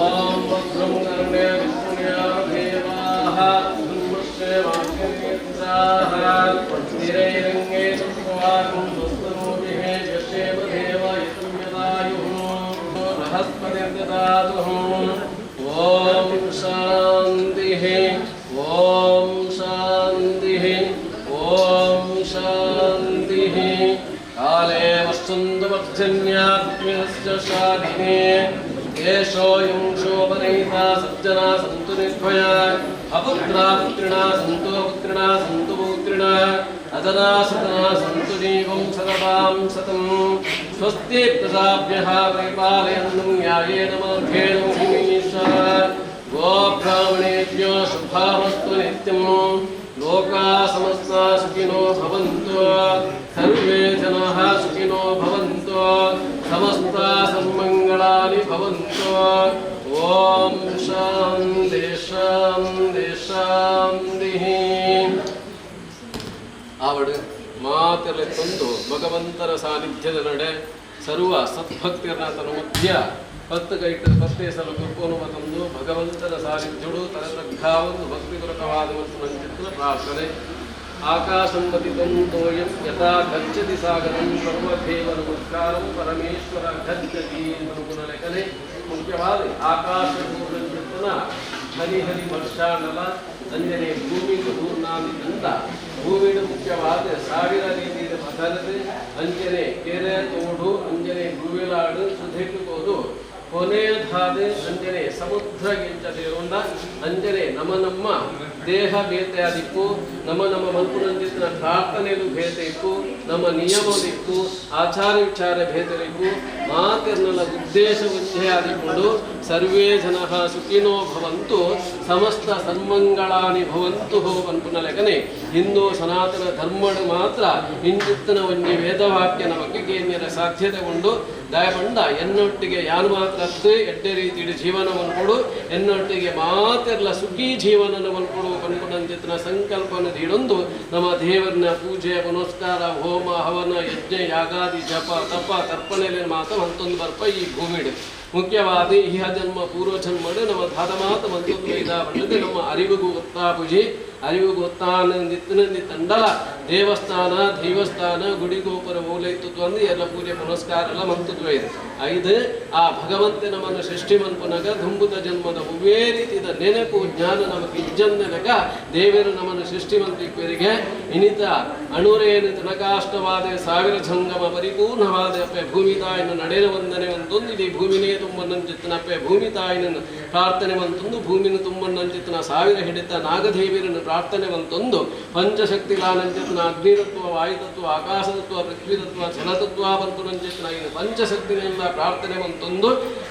ಓಂ ಭದ್ರಂ ಕರ್ಣೇ ವಿಷ್ಣುಯಾದೇವಾಃ ಧರ್ಮಶ್ರೇವಾಗ್ನೇತ್ರಾಃ ಸ್ಥಿರೈರಂಗೇ ಸುಷ್ವಾಗುಂ ಸ್ವಸ್ತನೂಭಿಃ ಯಶೇಮ ದೇವ ಯತಂ ಯದಾಯುಃ ಬೃಹಸ್ಪತಿರ್ದದಾತುಃ. ಓಂ ಶಾಂತಿಃ ಓಂ ಶಾಂತಿಃ ಓಂ ಶಾಂತಿಃ. ಕಾಲೇ ವಸ್ತುಂದು ಪರ್ಜನ್ಯಾತ್ಮ್ಯಸ್ಯ ಶಾಲಿನೇ ಕೇಶೋಯಂ ಶೋಭನೈತಾ ಸಜ್ಜನಾ ಸಂತು ನಿರ್ಭಯಾ ಅಪುತ್ರಾ ಪುತ್ರಿಣಾ ಸಂತು ಪುತ್ರಿಣಾ ಸಂತು ಪೌತ್ರಿಣಾ ಅಜನಾ ಸದನಾ ಸಂತು ಜೀವಂ ಸದತಾಂ ಸತಂ. ಸ್ವಸ್ತಿ ಪ್ರಜಾಭ್ಯಃ ಪರಿಪಾಲಯन्तಂ ನ್ಯಾಯೇನ ಮಾರ್ಗೇಣ ಮಹಿಷಾ. ಗೋಬ್ರಾಹ್ಮಣೇಭ್ಯೋ ಶುಭಮಸ್ತು ನಿತ್ಯಂ. ಲೋಕಾ ಸಮಸ್ತಾ ಸುಖಿನೋ ಭವಂತು. ಸರ್ವೇ ಜನಾಃ ಸುಖಿನೋ ಭವಂತು. ಸಮಸ್ತ ಸನ್ಮಂಗಳಾನಿ ಭವಂತು. ಓಂ ಶಾಂತಿ ಶಾಂತಿ ಶಾಂತಿ. ಆವಡು ಮಾತೆಲೆ ತಂದು ಭಗವಂತನ ಸಾನ್ನಿಧ್ಯದ ನಡೆ ಸರ್ವ ಸದ್ಭಕ್ತಿಯನ್ನ ತನ್ನ ಮಧ್ಯ ಪತ್ತು ಕೈಟ ಪತ್ತೇ ಸಲ ಕುರ್ಕೋನು ತಂದು ಭಗವಂತನ ಸಾನ್ನಿಧ್ಯುಡು ತರತಗ್ಧಾವೊಂದು ಭಕ್ತಿಪೂರ್ವಕವಾದ ಮತ್ತು ನಂಚಿತ್ರ ಪ್ರಾರ್ಥನೆ. ಆಕಾಶಂ ಪತಿತಂ ತೋಯಂ ಯಥಾ ಗಚ್ಚತಿ ಸಾಗರಂ ಸರ್ವದೇವ ನಮಸ್ಕಾರಂ ಪರಮೇಶ್ವರ ಗಚ್ಚತಿ ಮನುಕುಲ ಲೆಕ್ಕನೆ ಮುಖ್ಯವಾದ ಆಕಾಶ ಪೂರ್ಣಂಚಿತ್ತನ ಹರಿ ಹರಿ ವರ್ಷಾಣಲ ಅಂಜನೆ ಭೂಮಿಗೆ ಪೂರ್ಣಾಮಿ ಅಂತ ಭೂಮಿಡು ಮುಖ್ಯವಾದ ಸಾವಿರ ರೀತಿಯ ಪದರದೆ ಅಂಜನೆ ಕೆರೆ ತೋಡು ಅಂಜನೆ ಗುವಿಲಾಡು ಸುಧೆಟ್ಟುಕೋದು ಕೊನೆಯದಾದ ಅಂಜನೆ ಸಮುದ್ರ ಗಿಂಚ ಸೇರುಂಡ ಅಂಜನೆ ನಮ್ಮ ನಮ್ಮ ದೇಹ ಬೇತೆ ಆದಿಕ್ಕು ನಮ್ಮ ನಮ್ಮ ಮನ್ಪುರಂಜಿತನ ಪ್ರಾರ್ಥನೆಯು ಭೇದ ಇಕ್ಕು ನಮ್ಮ ನಿಯಮದಿಕ್ಕು ಆಚಾರ ವಿಚಾರ ಭೇದರಿಕ್ಕು ಮಾತೆರ್ನಲ ಉದ್ದೇಶ ಒಂದೇ ಆದಿಕೊಂಡು ಸರ್ವೇ ಜನಃ ಸುಖಿನೋ ಭವಂತು ಸಮಸ್ತ ಸನ್ಮಂಗಳಾನಿ ಭವಂತು ಪನ್ಪುನ ಲೆಕ್ಕನೆ ಹಿಂದೂ ಸನಾತನ ಧರ್ಮಡು ಮಾತ್ರ ಹಿಂದಿತ್ತನ ಒಂಜಿ ವೇದವಾಕ್ಯ ನಮಗೆ ಕೇಂದ್ರ ಸಾಧ್ಯತೆ ಉಂಡು. ದಯಪಂಡ ಎನ್ನೊಟ್ಟಿಗೆ ಯಾರು ಮಾತ್ರ ಎಡ್ಡೆ ರೀತಿಯ ಜೀವನವನ್ನು ಕೊಡು, ಎನ್ನೊಟ್ಟಿಗೆ ಮಾತೆಲ್ಲ ಸುಖಿ ಜೀವನವನ್ನು ಕೊಡು ಪನ್ಪುನಂಚಿತನ ಸಂಕಲ್ಪನ ನೀಡೊಂದು ನಮ್ಮ ದೇವರನ್ನ ಪೂಜೆ ಪುನಸ್ಕಾರ ಹೋಮ ಹವನ ಯಜ್ಞ ಯಾಗಾದಿ ಜಪ ತಪ ತರ್ಪಣೆಯಲ್ಲಿ ಮಾತ್ರ ಮಂತೊಂದು ಬರ್ಪ ಈ ಭೂಮಿಡು. ಮುಖ್ಯವಾದ ಇಹ ಜನ್ಮ ಪೂರ್ವ ಜನ್ಮಡು ನಮ್ಮ ಧಾತ ಮಾತ ಮಂತೊಂದು ವೈದ ಬಣ್ಣದೆ ನಮ್ಮ ಅರಿವಿಗೂ ಗೊತ್ತಾ ಪೂಜೆ ಅರಿವು ಗೊತ್ತಾನಂದಿತ್ತನಂದಿ ತಂಡಲ ದೇವಸ್ಥಾನ ದೈವಸ್ಥಾನ ಗುಡಿ ಗೋಪುರ ಮೂಲ ಇತ್ತು ಅಂದ್ರೆ ಎಲ್ಲ ಪೂಜೆ ಪುನಸ್ಕಾರ ಎಲ್ಲ ಮಂತದ್ವ ಇದೆ. ಐದು ಆ ಭಗವಂತ ನಮ್ಮನ್ನು ಸೃಷ್ಟಿ ಮನ್ಪುನಗ ದುಂಬುತ ಜನ್ಮದ ಒವ್ವೇ ರೀತಿಯ ನೆನಪು ಜ್ಞಾನ ನಮಗೆ ಇಜ್ಜಂದನಗ ದೇವರು ನಮ್ಮನ್ನು ಸೃಷ್ಟಿ ಮಂತ್ರಿಕರಿಗೆ ಇನಿತ ಅಣುರೇನು ತನಕಾಷ್ಟವಾದ ಸಾವಿರ ಜಂಗಮ ಪರಿಪೂರ್ಣವಾದ ಅಪ್ಪೆ ಭೂಮಿ ತಾಯಿನ ನಡೆದ ವಂದನೆ ಒಂದೊಂದು ಇಡೀ ಭೂಮಿನೇ ತುಂಬನ್ನಂಚಿತ್ತನಪ್ಪೆ ಭೂಮಿ ತಾಯಿನ ಪ್ರಾರ್ಥನೆ ಮಂತೊಂದು ಭೂಮಿನ ತುಂಬನ್ನಂಚಿತ್ತನ ಸಾವಿರ ಹಿಡಿತ ನಾಗದೇವಿರನ್ನು ಪ್ರಾರ್ಥನೆ ಮಂತೊಂದು ಪಂಚಶಕ್ತಿಲಾನಂಚಿತನ ಅಗ್ನಿತತ್ವ ವಾಯುತತ್ವ ಆಕಾಶತತ್ವ ಪೃಥ್ವಿತತ್ವ ಜಲತತ್ವ ಬಂತು ನಂಚಿತನ ಇನ್ನು ಪಂಚಶಕ್ತಿನಿಂದ ಪ್ರಾರ್ಥನೆ ಮಂತೊಂದು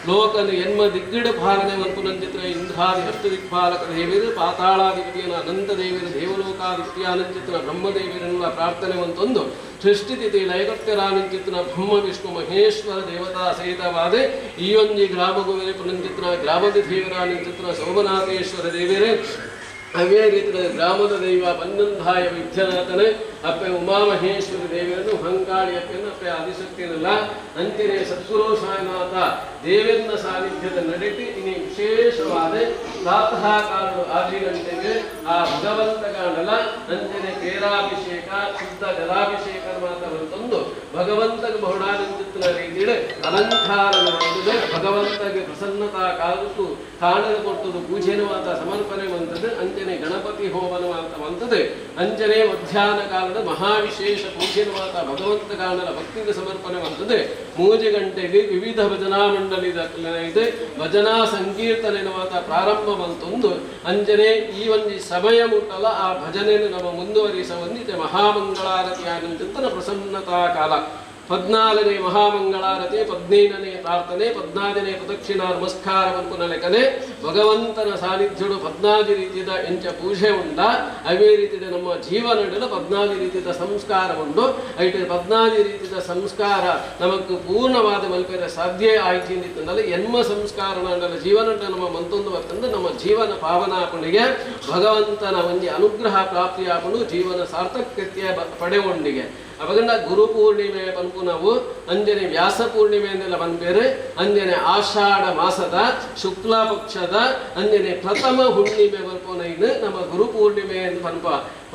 ಲೋಕನ ಎನ್ಮ ದಿಗ್ಗಿಡ ಭಾರನೆ ಮಂತು ನಂಚಿತನ ಇಂದ್ರಾದಿ ಅಷ್ಟ ದಿಕ್ಪಾಲಕ ದೇವಿರು ಪಾತಾಳಾಧಿಪತಿಯನ ಅನಂತ ದೇವಿರು ದೇವಲೋಕಾದಿತ್ಯಾನಂಚಿತನ ಬ್ರಹ್ಮದೇವಿರನ್ನ ಪ್ರಾರ್ಥನೆ ಮಂತೊಂದು ಸೃಷ್ಟಿತಿಥಿ ಲಯಕರ್ತ್ಯರಾನಂಚಿತನ ಬ್ರಹ್ಮ ವಿಷ್ಣು ಮಹೇಶ್ವರ ದೇವತಾ ಸಹಿತವಾದ ಈ ಒಂಜಿ ಗ್ರಾಮಗುವಿನ ಪುನಂಚಿತನ ಗ್ರಾಮದ ದೇವರಾನಂಚಿತನ ಸೋಮನಾಥೇಶ್ವರ ದೇವಿರೇ ಅವೇ ರೀತಿಯ ಗ್ರಾಮದ ದೈವ ಪನ್ನಂಧಾಯ ವಿದ್ಯನಾಥನೇ ಅಪ್ಪೆ ಉಮಾಮಹೇಶ್ವರ ದೇವಿಯನ್ನು ಹಂಕಾಳಿ ಅಪ್ಪೆಯನ್ನು ಅಪ್ಪೆ ಆದಿಶಕ್ತಿಯನ್ನೆಲ್ಲ ಅಂತಿರೇ ಸದ್ಗುರು ಸಾಯಿನಾಥ ದೇವೇಂದ್ರ ಸಾನ್ನಿಧ್ಯದ ನಡೆಟಿ ಇನಿ ವಿಶೇಷವಾದ ಪ್ರಾತಃ ಕಾಲ 6 ಗಂಟೆಗೆ ಆ ಭಗವಂತ ಕಾಣಲ ಅಂಜನೆ ಕೇರಾಭಿಷೇಕ ಶುದ್ಧ ಜಲಾಭಿಷೇಕ ಮಾತ ಬಂತಂದು ಭಗವಂತಗೆ ಬಹುಡಾನಂದಿತ್ತಿನ ರೀತಿಯಲ್ಲಿ ಅಲಂಕಾರ ಮಾಡಿದೆ. ಭಗವಂತಗೆ ಪ್ರಸನ್ನತಾ ಕಾಲುತ್ತು ಕಾಣದ ಕೊಟ್ಟದು ಪೂಜೆನೂ ಮಾತ ಸಮರ್ಪಣೆ ಬಂತದ್ದು ಅಂಜನೆ ಗಣಪತಿ ಹೋಮನ ಮಾತ ಬಂತದೆ. ಅಂಜನೆ ಮಧ್ಯಾಹ್ನ ಕಾಲದ ಮಹಾವಿಶೇಷ ಪೂಜೆನ ಮಾತ ಭಗವಂತ ಕಾಣಲ ಭಕ್ತಿಗೆ ಸಮರ್ಪಣೆ ಬಂತದೆ. 3 ಗಂಟೆಗೆ ವಿವಿಧ ಭಜನಾ ಮಂಡಳಿ ಇದೆ ಭಜನಾ ಸಂಕೀರ್ತನೆ ಮಾತ ಪ್ರಾರಂಭ ಬಂತೊಂದು ಅಂಜನೆ ಈ ಒಂದು ಸಮಯ ಮುಟ್ಟಲ ಆ ಭಜನೆಯನ್ನು ನಮ್ಮ ಮುಂದುವರಿಸ ಒಂದಿದೆ ಮಹಾಮಂಗಳಾರತಿ ಆನಂದಿತನ ಪ್ರಸನ್ನತಾ ಕಾಲ. 14ನೇ ಮಹಾಮಂಗಳಾರತಿ, 15ನೇ ಪ್ರಾರ್ಥನೆ, 14ನೇ ಪ್ರದಕ್ಷಿಣ ನಮಸ್ಕಾರ ಲೆಕ್ಕನೆ ಭಗವಂತನ ಸಾನ್ನಿಧ್ಯಡು 14 ರೀತಿಯ ಎಂಚ ಪೂಜೆ ಉಂಡ ಅವೇ ರೀತಿಯ ನಮ್ಮ ಜೀವನ 14 ರೀತಿಯ ಸಂಸ್ಕಾರ ಉಂಡು. ಐಟು 14 ರೀತಿಯ ಸಂಸ್ಕಾರ ನಮಕ್ ಪೂರ್ಣವಾದ ಮಲ್ಪೆರ ಸಾಧ್ಯ ಆಯ್ತು ಎಂದಿತ್ತಂದಲ್ಲ ಎನ್ಮ ಸಂಸ್ಕಾರ ಜೀವನ ನಮ್ಮ ಮಂತೊಂದು ಬರ್ತಂದ್ರೆ ನಮ್ಮ ಜೀವನ ಪಾವನಾಪಣಿಗೆ ಭಗವಂತನ ಒಂಜಿ ಅನುಗ್ರಹ ಪ್ರಾಪ್ತಿಯಾಪಣು ಜೀವನ ಸಾರ್ಥಕತೆಯ ಪಡೆಗೊಂಡಿಗೆ. ಅವಾಗ ಗುರು ಪೂರ್ಣಿಮೆ ಪನ್ಪು ನಾವು ಅಂಜನೆ ವ್ಯಾಸ ಪೂರ್ಣಿಮೆ ಅಂದೆಲ್ಲ ಪನ್ಪೇರು. ಅಂಜನೆ ಆಷಾಢ ಮಾಸದ ಶುಕ್ಲ ಪಕ್ಷದ ಅಂಜನೆ ಪ್ರಥಮ ಹುಣ್ಣಿಮೆ ಬರ್ಪೋನೈನು ನಮ್ಮ ಗುರು ಪೂರ್ಣಿಮೆ ಎಂದು ಪನ್ಪ.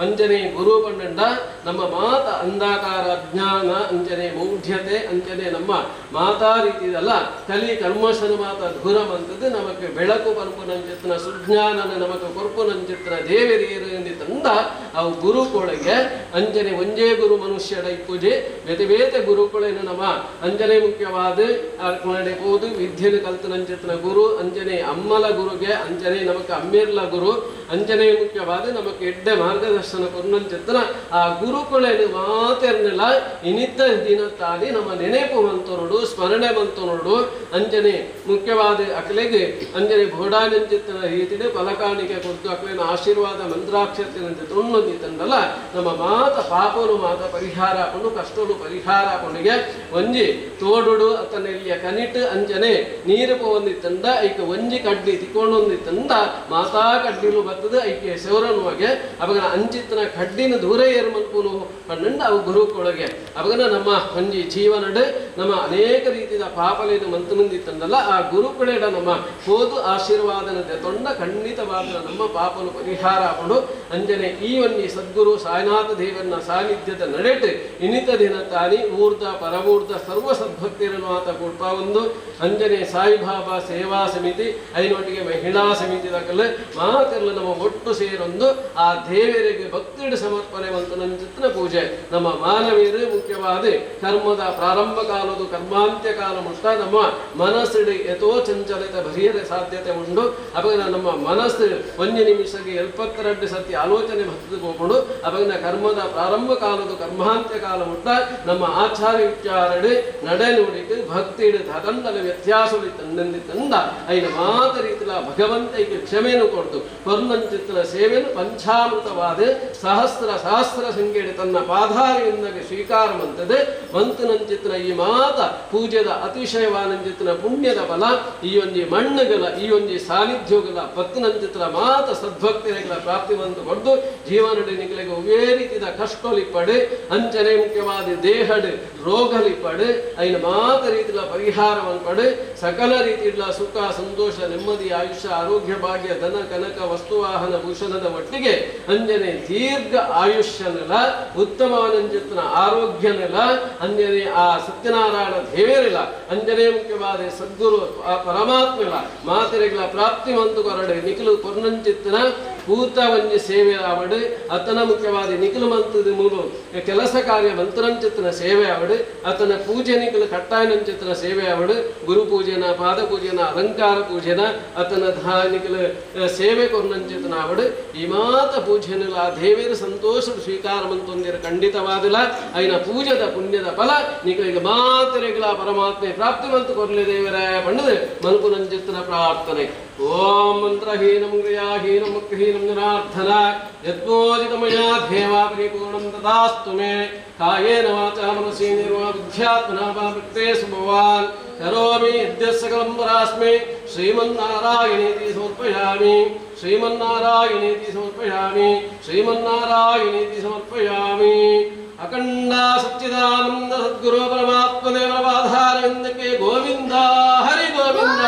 ಅಂಜನೆ ಗುರು ಪಂಡಂಡ ನಮ್ಮ ಮಾತ ಅಂಧಾಕಾರ ಅಜ್ಞಾನ ಅಂಜನೆ ಮೌಢ್ಯತೆ ಅಂಜನೆ ನಮ್ಮ ಮಾತಾ ರೀತಿಯಲ್ಲ ಕಲಿ ಕರ್ಮಶನ ಮಾತ ಧುರಮಂತದ್ದು ನಮಕ್ಕೆ ಬೆಳಕು ಪನ್ಪುನಂಚಿತ್ನ ಸುಜ್ಞಾನನ ನಮಕ್ಕೆ ಕೊರ್ಪುನಂಚಿತ್ನ ದೇವರಿಯರು ಎಂದು ತಂದ ಅವು ಗುರುಕೊಳಗೆ ಅಂಜನೆ ಒಂಜೇ ಗುರು ಮನುಷ್ಯಡ ಪೂಜೆ ಬೇತೆ ಬೇತೆ ಗುರುಕುಳೇನು ನಮ್ಮ ಅಂಜನೆ ಮುಖ್ಯವಾದ ಹೋದು ವಿದ್ಯೆನು ಕಲ್ತನಂಚಿತ್ನ ಗುರು ಅಂಜನೆ ಅಮ್ಮಲ ಗುರುಗೆ ಅಂಜನೆ ನಮಕ್ಕೆ ಅಮ್ಮಿರ್ಲ ಗುರು ಅಂಜನೆ ಮುಖ್ಯವಾದ ನಮಕ್ಕೆ ಎಡ್ಡೆ ಮಾರ್ಗದರ್ಶನ ಕೊರ್ನಂಚಿತ್ನ ಆ ಗುರುಕುಳೇನು ಮಾತೆರ್ನೆಲ್ಲ ಇನಿತ ದಿನ ತಾನಿ ನಮ್ಮ ನೆನೆಪು ಮಂತು ನೋಡು ಸ್ಮರಣೆ ಬಂತು ನೋಡು. ಅಂಜನೆ ಮುಖ್ಯವಾದ ಅಕಲೆಗೆ ಅಂಜನೆ ಘೋಡಾನಂಚಿತ್ತನ ರೀತಿಡೆ ಫಲಕಾಣಿಕೆ ಕೊಟ್ಟು ಅಕಲಿನ ಆಶೀರ್ವಾದ ಮಂತ್ರಾಕ್ಷತೆನಂತೆ ತುಣ್ಣೊಂದಿ ತಂದಲ್ಲ ನಮ್ಮ ಮಾತ ಪಾಪನು ಮಾತ ಪರಿಹಾರ ಹಾಕೊಂಡು ಕಷ್ಟಲು ಪರಿಹಾರ ಹಾಕೊಂಡಿಗೆ ಒಂಜಿ ತೋಡುಡು ಅತನೆಲ್ಲಿಯ ಕನಿಟ್ ಅಂಜನೆ ನೀರು ಪೋಂದಿ ತಂದ ಐಕ ಒಂಜಿ ಕಡ್ಡಿ ತಿಕ್ಕೊಂಡೊಂದಿ ತಂದ ಮಾತಾ ಕಡ್ಡಿಲು ಬರ್ತದೆ ಐಕೆ ಸೌರನುವಾಗೆ ಅವಾಗ ಅಂಚಿತ್ತನ ಕಡ್ಡಿನ ದೂರ ಏರು ಮನ್ಪುನು ಪನ್ನಂಡ ಅವು ಗುರುಕೊಳಗೆ ಅವಾಗ ನಮ್ಮ ಒಂಜಿ ಜೀವನಡು ನಮ್ಮ ಅನೇಕ ರೀತಿಯ ಪಾಪಲೇನು ಮಂತನಂದಿ ತಂದಲ್ಲ ಆ ಗುರುಕುಳೆಡ ನಮ್ಮ ಹೋದು ಆಶೀರ್ವಾದನದೆ ತೊಂಡ ಖಂಡಿತವಾದ ನಮ್ಮ ಪಾಪನು ಪರಿಹಾರ ಹಾಕೊಂಡು ಅಂಜನೆ ಈ ಒಂಜಿ ಸದ್ಗುರು ಸಾಯಿನಾಥ ದೇವರನ್ನ ಸಾನ್ನಿಧ್ಯದ ನಡೆಟ್ ಇನ್ನಿತ ದಿನ ತಾನಿ ಊರ್ಧ ಪರಮೂರ್ಧ ಸರ್ವ ಸದ್ಭಕ್ತಿರನ್ನು ಆತ ಕೊಡ್ತಾ ಒಂದು ಅಂಜನೆ ಸಾಯಿಬಾಬಾ ಸೇವಾ ಸಮಿತಿ ಐನೊಟ್ಟಿಗೆ ಮಹಿಳಾ ಸಮಿತಿ ದಾಖಲೆ ಮಾತೆಲ್ಲ ನಮ್ಮ ಒಟ್ಟು ಸೇರೊಂದು ಆ ದೇವರಿಗೆ ಭಕ್ತಿಡು ಸಮರ್ಪಣೆ ಮಂತನಂಚಿತ್ನ ಪೂಜೆ ನಮ್ಮ ಮಾನವೀಯರು ಮುಖ್ಯವಾದ ಕರ್ಮದ ಪ್ರಾರಂಭ ಕಾಲದು ಕರ್ಮಾಂತ್ಯ ಕಾಲ ಮುಟ್ಟ ನಮ್ಮ ಮನಸ್ಸು ಯಥೋ ಚಂಚಲಿತ ಬರಿಯರೆ ಸಾಧ್ಯತೆ ಉಂಟು. ಅವಾಗ ನಮ್ಮ ಮನಸ್ಸು ಒಂದು ನಿಮಿಷಕ್ಕೆ 72 ಸತಿ ಆಲೋಚನೆ ಭಕ್ತಿ ಹೋಗ್ಕೊಂಡು ಅವಾಗ ಕರ್ಮದ ಪ್ರಾರಂಭ ಕಾಲದು ಕರ್ಮಾಂತ್ಯ ಕಾಲ ಮುಟ್ಟ ನಮ್ಮ ಆಚಾರ ವಿಚಾರಡೆ ನಡೆ ನುಡಿತು ಭಕ್ತಿ ತದಂಡಲ ವ್ಯತ್ಯಾಸ ತಂದಂದಿ ತಂದ ಐನ ಮಾತ ರೀತಿಲ ಭಗವಂತೈಗೆ ಕ್ಷಮೆಯನ್ನು ಕೊಡ್ತು ಕೊರ್ನಂಚಿತ್ತನ ಸೇವೆಯನ್ನು ಪಂಚಾಮೃತವಾದ ಸಹಸ್ರ ಸಹಸ್ರ ಸಂಖ್ಯೆಡೆ ತನ್ನ ಪಾಧಾರಿಯಿಂದಗೆ ಸ್ವೀಕಾರ ಮಂತದೆ ಮಂತನಂಚಿತ್ತನ ಈ ಮಾತ ಪೂಜೆದ ಅತಿಶಯವಾನಂಚಿತ್ತನ ಪುಣ್ಯದ ಬಲ ಈ ಒಂಜಿ ಮಣ್ಣುಗಳ ಈ ಒಂಜಿ ಸಾನ್ನಿಧ್ಯಗಳ ಪತ್ತನಂಚಿತ್ತನ ಮಾತ ಸದ್ಭಕ್ತಿಗಳ ಪ್ರಾಪ್ತಿ ಬಂದು ಕೊಡ್ದು ಜೀವನಡಿ ನಿಗಳಿಗೆ ಒವ್ವೇ ರೀತಿಯ ಕಷ್ಟಲಿಪ್ಪಡು ಅಂಚನೆ ಮುಖ್ಯವಾದ ದೇಹಡು ರೋಗಲಿಪ್ಪಡು ಐನ ಮಾತ ರೀತಿಯ ಪರಿಹಾರವನ್ನು ಸಕಲ ರೀತಿಯ ಸುಖ ಸಂತೋಷ ನೆಮ್ಮದಿ ಆಯುಷ್ಯ ಆರೋಗ್ಯ ಭಾಗ್ಯ ಧನ ಕನಕ ವಸ್ತುವಾಹನ ಭೂಷಣದ ಒಟ್ಟಿಗೆ ಅಂಜನೆ ದೀರ್ಘ ಆಯುಷ್ಯನೆಲ್ಲ ಉತ್ತಮವನಂಜಿತನ ಆರೋಗ್ಯನೆಲ್ಲ ಅಂಜನೆ ಆ ಸತ್ಯನಾರಾಯಣ ದೇವರಿಲ್ಲ ಅಂಜನೆ ಮುಖ್ಯವಾದ ಸದ್ಗುರು ಪರಮಾತ್ಮೆಲ್ಲ ಮಾತೆರೆಗಳ ಪ್ರಾಪ್ತಿ ಮಂತು ಕೊರಡೆ ನಿಖಲು ಕೊರ್ನಂಚಿತ್ತನ ಪೂತ ಒಂಜಿ ಸೇವೆ ಆವಡು ಅತನ ಮುಖ್ಯವಾದ ನಿಖಲು ಮಂತದ ಮೂಲ ಕೆಲಸ ಕಾರ್ಯ ಮಂತ್ರಂಚಿತ್ತನ ಸೇವೆ ಆವಡು ಅತನ ಪೂಜೆ ನಿಖಲು ಕಟ್ಟಾಯನಂಚಿತ್ತನ ಸೇವೆ ಆವಡು ಗುರು ಪೂಜೆನ ಪಾದ ಪೂಜೆನ ಅಲಂಕಾರ ಪೂಜೆನ ಅತನ ಧಾನಿಕಲು ಸೇವೆ ಕೊರ್ನಂಚಿತನ ಆವಡು ಈ ಮಾತ ಪೂಜೆನೆಲ್ಲ ಆ ದೇವಿಯರ ಸಂತೋಷ ಸ್ವೀಕಾರ ಮಂತೊಂದಿರ ಖಂಡಿತವಾದಿಲ್ಲ ಐನ ಪೂಜೆದ ಪುಣ್ಯದ ಫಲ ನಿಖಲಿಗೆ ಮಾತೆರೆಗಳ ಪರಮಾತ್ಮೆ ಪ್ರಾಪ್ತಿ ಮಂತು ಕೊರ್ಲಿ ದೇವರ ಬಣ್ಣದ ಮನ್ಪುನಂಚಿತ್ತನ ಪ್ರಾರ್ಥನೆ. ಓಂ ಮಂತ್ರಹೀನಂ ಕ್ರಿಯಾಹೀನಂ ಮುಕ್ತಿಹೀನಂ ಜನಾರ್ದನ ಯತ್ಪೂಜಿತಮಯಾ ದೇವಾ ಪರಿಪೂರ್ಣಂ ತದಾಸ್ತು ಮೇ ಕಾಯೇನ ವಾಚಾ ಮನಸೇಂದ್ರಿಯೈರ್ವಾ ಬುದ್ಧ್ಯಾತ್ಮನಾ ವಾ ಪ್ರಕೃತೇ ಸುಭವಾನ್ ಕರೋಮಿ ಯದ್ಯತ್ ಸಕಲಂ ಪರಾಸ್ಮೈ ಶ್ರೀಮನ್ನಾರಾಯಣೇತಿ ಸಮರ್ಪಯಾಮಿ ಶ್ರೀಮನ್ನಾರಾಯಣೇತಿ ಸಮರ್ಪಯಾಮಿ ಶ್ರೀಮನ್ನಾರಾಯಣೇತಿ ಸಮರ್ಪಯಾಮಿ. ಅಖಂಡ ಸಚ್ಚಿದಾನಂದ ಸದ್ಗುರು ಪರಮಾತ್ಮ ದೇವರ ಪಾದಾರವಿಂದಕ್ಕೆ ಗೋವಿಂದ ಹರಿ ಗೋವಿಂದ.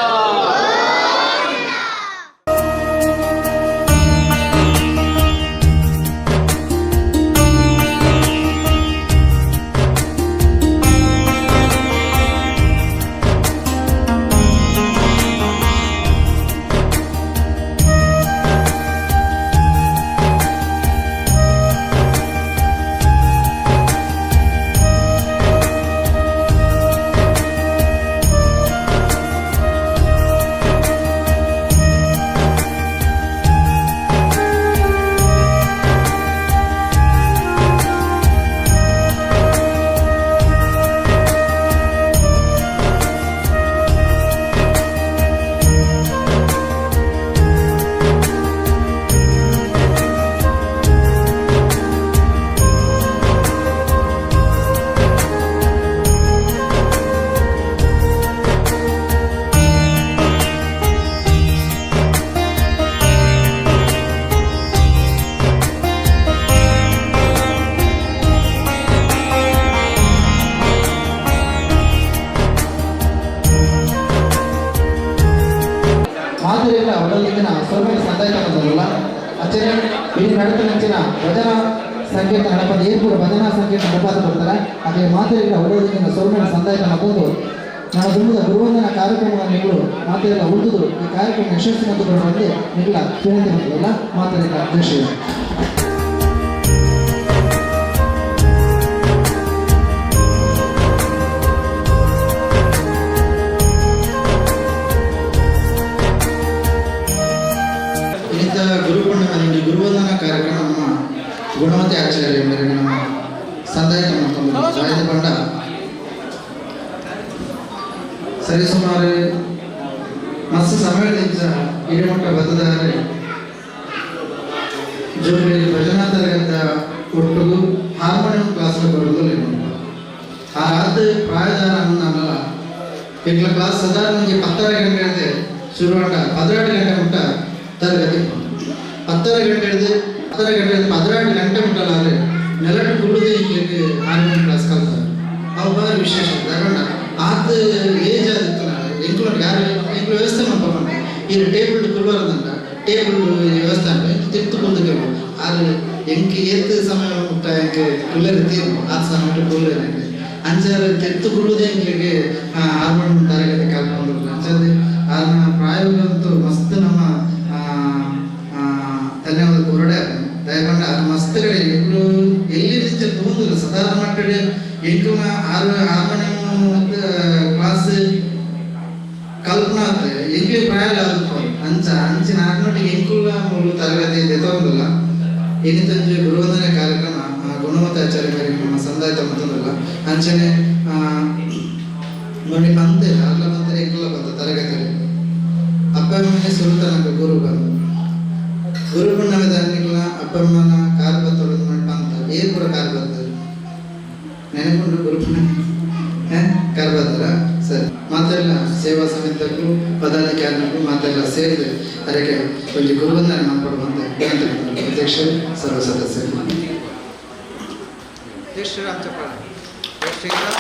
ಮಾತೆರೆಗ್ಲ ಒಡಲಿಂಗಿನ ಸೊಲ್ಮೆದ ಸಂದಾಯ ಬಂದಲ್ಲ ಅಚ್ಚನೆ ಇಲ್ಲಿ ನಡತನಂಚಿನ ಭಜನಾ ಸಂಕೀರ್ತನ ನಡಪದ ಏರ್ಪುರ ಭಜನಾ ಸಂಕೀರ್ತನ ನಡಪಾದ ಬರ್ತಾರೆ. ಅದೇ ಮಾತೆರೆಗ್ಲ ಒಡಲಿಂಗಿನ ಸೊಲ್ಮೆದ ಸಂದಾಯ ಮತ್ತೊಂದು ನಾನು ದುಂಬುದ ಗುರುವಂದನ ಕಾರ್ಯಕ್ರಮವನ್ನು ನೀವು ಮಾತೆರೆಲ್ಲ ಉಳಿದು ಈ ಕಾರ್ಯಕ್ರಮ ಯಶಸ್ವಿ ಮತ್ತು ಬರುವಂತೆ ನಿಗಳ ವಿನಂತಿ ಮಾಡ್ತದಲ್ಲ. ಮಾತೆರೆಲ್ಲ ಜಯ ಶ್ರೀರಾಮ್. ಇನ್ನಿತ ಗುರುಪೂರ್ಣಿಮೆ ಗುರುವಂದನಾ ಕಾರ್ಯಕ್ರಮ ನಮ್ಮ ಗುಣವತಿ ಆಚಾರ್ಯ ಮೇರೆಗೆ ನಮ್ಮ ಸಂದಾಯ ಮಾಡ್ಕೊಂಡು ಬಂಡ ಸರಿಸುಮಾರು ಮಸ್ತ್ ಸಮಯದಿಂದ ಇಡಿಮಟ್ಟ ಬತ್ತದಾರೆ ಜೋಡಿ ಭಜನಾ ತರಗತ ಒಟ್ಟಿಗೂ ಹಾರ್ಮೋನಿಯಂ ಕ್ಲಾಸ್ ಬರೋದು ಆ ರಾತ್ರಿ ಪ್ರಾಯದಾರ ಅನ್ನಲ್ಲ. ಎಂಗ್ಲ ಕ್ಲಾಸ್ ಸಾಧಾರಣ ಒಂಜಿ 10:30 ಗಂಟೆ ಹಿಡಿದು ಶುರುವಾಂಡ 12 ಗಂಟೆ ಮುಟ್ಟ ತರಗತಿ. 10:30 ಗಂಟೆ ಹಿಡಿದು 10:30 ಗಂಟೆ ಹಿಡಿದು 12 ಗಂಟೆ ಮುಟ್ಟಲಾದ್ರೆ ನೆಲಟ್ಟು ಕುಳ್ಳುದೇ ಇಂಗ್ಲಿಗೆ ಹಾರ್ಮೋನಿಯಂ ಕ್ಲಾಸ್ ಕಲ್ತಾರೆ. ಅವು ಬಾರಿ ವಿಶೇಷ. ಯಾಕಂದ್ರೆ ಆತ ಏಜ್ ಆದಿತ್ತು ಎಂಕ್ಲು ಯಾರು ಎಂಕ್ಲು ವ್ಯವಸ್ಥೆ ಮಾಡ್ಕೊಂಡು ಈ ಟೇಬಲ್ ಕುಳ್ಳುವರದಂಡ ಟೇಬಲ್ ವ್ಯವಸ್ಥೆ ಅಂದ್ರೆ ತಿರ್ತು ಕುಂದು ಕೇಳು ಆದ್ರೆ ಎಂಕ್ ಏತ್ ಸಮಯ ಮುಟ್ಟ ಎಂಕ್ ಕುಲ್ಲರಿ ತೀರು ಆತ ಸಮಯ ಕುಲ್ಲರಿ ಅಂಚಾರ ತೆತ್ತು ಕುಳ್ಳುದೇ ಎಂಕ್ಲಿಗೆ ಹಾರ್ಮೋನಿಯಂ ತರಗತಿ ಕಲ್ಕೊಂಡು ಅಂಚಾದ ಆರ್ನ ಪ್ರಾಯೋಗಂತೂ ಮಸ್ತ್ ನಮ್ಮ ಧನ್ಯವಾದ ಕೊರಡೆ ದಯಕೊಂಡ ಅದು ಮಸ್ತ್ ಕಡೆ ಎಂಕ್ಲು ಎಲ್ಲಿ ರೀತಿ ತಗೊಂಡಿಲ್ಲ. ಸಾಧಾರಣ ಮಟ್ಟಡೆ ಎಂಕ್ಲುನ ಹಾರ್ಮೋನಿಯಂ ಕ್ಲಾಸ್ ಕಲ್ಪನಾ ಎಂಕ್ಲಿ ಪ್ರಾಯ ಆದಪ್ಪ ಅಂಚ ಅಂಚಿನ ಆರ್ನೋಟಿಗೆ ಎಂಕುಲ ಮೂಲು ತರಗತಿ ತಗೊಂಡಿಲ್ಲ. ಏನಿತ್ತಂಜೆ ಗುರುವಂದನೆ ಕಾರ್ಯಕ್ರಮ ಗುಣವತಿ ಆಚಾರ್ಯ ಕಾರ್ಯಕ್ರಮ ಸಂದಾಯ ತಗೊಂಡಿಲ್ಲ. ಅಂಚನೆ ನೋಡಿ ಬಂತೆ ಅಲ್ಲ ಬಂದರೆ ಎಂಕುಲ ಬಂತ ತರಗತಿ ಅಪ್ಪ ಅಮ್ಮನೆ ಸುರುತನಕ ಗುರು ಬಂದು ಗುರು ಪುಣ್ಯದ ಅಪ್ಪಮ್ಮನ ಕಾರ್ ಬತ್ತೊಳದು ಮಾಡಿ ಬಂತ ಏರ್ ಕೂಡ ಕಾರ್ ಬರ್ತದೆ ನೆನಕೊಂಡು ಗುರು ಪುಣ್ಯ ಕಾರ್ ಬರ್ತಾರ ಸರಿ. ಮಾತೆಲ್ಲ ಸೇವಾ ಸಮಿತಿಗೂ ಪದಾಧಿಕಾರಿಗಳು ಮಾತೆಲ್ಲ ಸೇರಿದೆ ಅದಕ್ಕೆ ಒಂದು ಗುರುವಂದನೆ ಮಾಡಿಕೊಡುವಂತೆ ವಿನಂತಿ ಮಾಡ್ತಾರೆ ಅಧ್ಯಕ್ಷರು ಸರ್ವ ಸದಸ್ಯರು. ಜೈ ಶ್ರೀರಾಮ್. ಚಪ್ಪಾಳೆ. ಜೈ ಶ್ರೀರಾಮ್.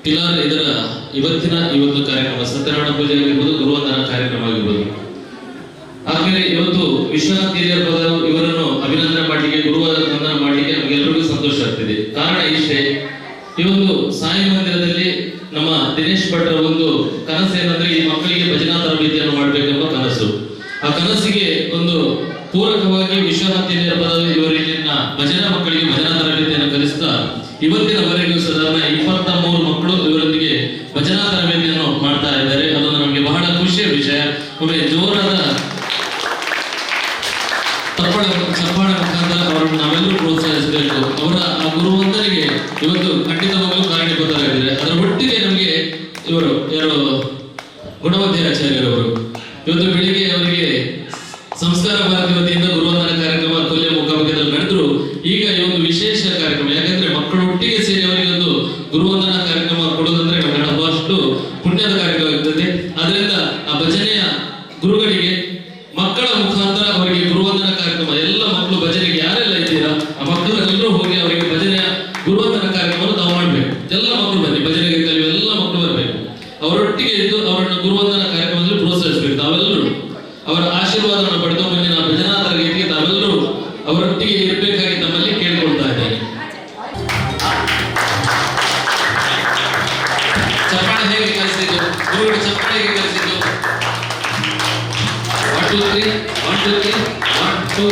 ಪಿಲಾರ್ ಇದರ ಇವತ್ತಿನ ಈ ಒಂದು ಕಾರ್ಯಕ್ರಮ ಸತ್ಯನಾರಾಯಣ ಪೂಜೆ ಆಗಿರ್ಬೋದು, ಗುರುವಂದನಾ ಕಾರ್ಯಕ್ರಮ ಆಗಿರ್ಬೋದು. ಆದ್ಮೇಲೆ ಇವತ್ತು ವಿಶ್ವನಾಥ್ ಹಿರಿಯರ್ ಪದವರು ಇವರನ್ನು ಅಭಿನಂದನೆ ಮಾಡಲಿಕ್ಕೆ, ಗುರುವಂದನ ಮಾಡಲಿಕ್ಕೆ ನಮಗೆಲ್ಲರಿಗೂ ಸಂತೋಷ ಆಗ್ತಿದೆ. ಕಾರಣ ಇಷ್ಟೇ, ಈ ಒಂದು ಸಾಯಿ ಮಂದಿರದಲ್ಲಿ ನಮ್ಮ ದಿನೇಶ್ ಭಟ್ರ ಒಂದು ಕನಸು ಏನಂದ್ರೆ ಈ ಮಕ್ಕಳಿಗೆ ಭಜನಾ ತರಬೇತಿಯನ್ನು ಮಾಡಬೇಕೆಂಬ ಕನಸು. ಆ ಕನಸಿಗೆ ಒಂದು ಪೂರಕವಾಗಿ ವಿಶ್ವನಾಥ್ ಹಿರಿಯರ್ ಪದವರು ಇವರು ಇಲ್ಲಿನ ಭಜನಾ ಮಕ್ಕಳಿಗೆ ಭಜನಾ ತರಬೇತಿಯನ್ನು ಕಲಿಸ್ತಾ ಇವತ್ತಿನವರೆಗೂ ಸಾಧಾರಣ 23 ಮಕ್ಕಳು ಇವರೊಂದಿಗೆ ಭಜನಾ ತರಬೇತಿಯನ್ನು ಮಾಡ್ತಾ ಇದ್ದಾರೆ. ಅದೊಂದು ನಮಗೆ ಬಹಳ ಖುಷಿಯ ವಿಷಯ. ಒಮ್ಮೆ ಜೋರಾದ ಚಪ್ಪಾಳೆ ಮುಖಾಂತರ ಅವರನ್ನು ನಾವೆಲ್ಲರೂ ಪ್ರೋತ್ಸಾಹಿಸಬೇಕು. ಅವರ ಆ ಗುರುವಂತರಿಗೆ ಇವತ್ತು ಖಂಡಿತವಾಗಲೂ ಕಾರಣೀಭೂತರಾಗಿದ್ದಾರೆ. ಅದರ ಒಟ್ಟಿಗೆ ನಮಗೆ ಇವರು ಯಾರು ಗುಣವತಿ ಆಚಾರ್ಯರವರು ಇವತ್ತು ಬೆಳಿಗ್ಗೆ ಅವರಿಗೆ ಸಂಸ್ಕಾರ ಭಾರತಿ ವತಿಯಿಂದ ಗುರುವಂದನ ಕಾರ್ಯಕ್ರಮ ಕೊಲ್ಯ ಮುಖಾಮುಖಿಯಲ್ಲಿ ನಡೆದ್ರು. ಈಗ ಈ ಒಂದು ವಿಶೇಷ ಕಾರ್ಯಕ್ರಮ, ಯಾಕಂದ್ರೆ ಮಕ್ಕಳು ಒಟ್ಟಿಗೆ ಸೇರಿ ಅವರಿಗೆ ಒಂದು ಗುರುವಂದನ ಕಾರ್ಯಕ್ರಮ ಕೊಡೋದಂದ್ರೆ ನಮಗೆ ಬಹಳಷ್ಟು ಪುಣ್ಯದ ಕಾರ್ಯವಾಗುತ್ತದೆ. ಅದರಿಂದ ಆ ಭಜನೆಯ ಗುರುಗಳಿಗೆ ಮಕ್ಕಳ ಮುಖಾಂತರ ಅವರಿಗೆ ಗುರುವಂದನ ಕಾರ್ಯಕ್ರಮ, ಎಲ್ಲ ಮಕ್ಕಳು ಭಜನೆಗೆ ಯಾರೆಲ್ಲ ಇದ್ದೀರಾ ಆ ಮಕ್ಕಳು ಎಲ್ಲರೂ ಹೋಗಿ ಅವರಿಗೆ ಭಜನೆಯ ಗುರುವಂದನ ಕಾರ್ಯಕ್ರಮವನ್ನು ತಾವು ಮಾಡ್ಬೇಕು. ಎಲ್ಲ ಮಕ್ಕಳು ಬನ್ನಿ, ಭಜನೆಗೆ ಕಲಿಯುವ ಎಲ್ಲ ಮಕ್ಕಳು ಬರಬೇಕು. ಅವರೊಟ್ಟಿಗೆ ಇದ್ದು ಅವರನ್ನು ಗುರುವಂದನ ಕಾರ್ಯಕ್ರಮದಲ್ಲಿ ಪ್ರೋತ್ಸಾಹಿಸಬೇಕು. ತಾವೆಲ್ಲರೂ ಅವರ ಆಶೀರ್ವಾದವನ್ನು ಪಡೆದು ಮುಂದಿನ ಭಜನಾ ತರಗತಿಗೆ ತಾವೆಲ್ಲರೂ ಅವರೊಟ್ಟಿಗೆ ಇರಬೇಕಾಗಿ ತಮ್ಮಲ್ಲಿ ಕೇಳಿಕೊಳ್ತಾ ಇದ್ದೇನೆ. ಚಪ್ಪಾಳೆ ಹೇಗೆ ಕಲಿಸಿದ್ದು ಗುರುಗಳು? ಚಪ್ಪಾಳೆ ಹೇಗೆ ಕಲಿಸಿದ್ದು? 1 2 3 1 2 3 1 2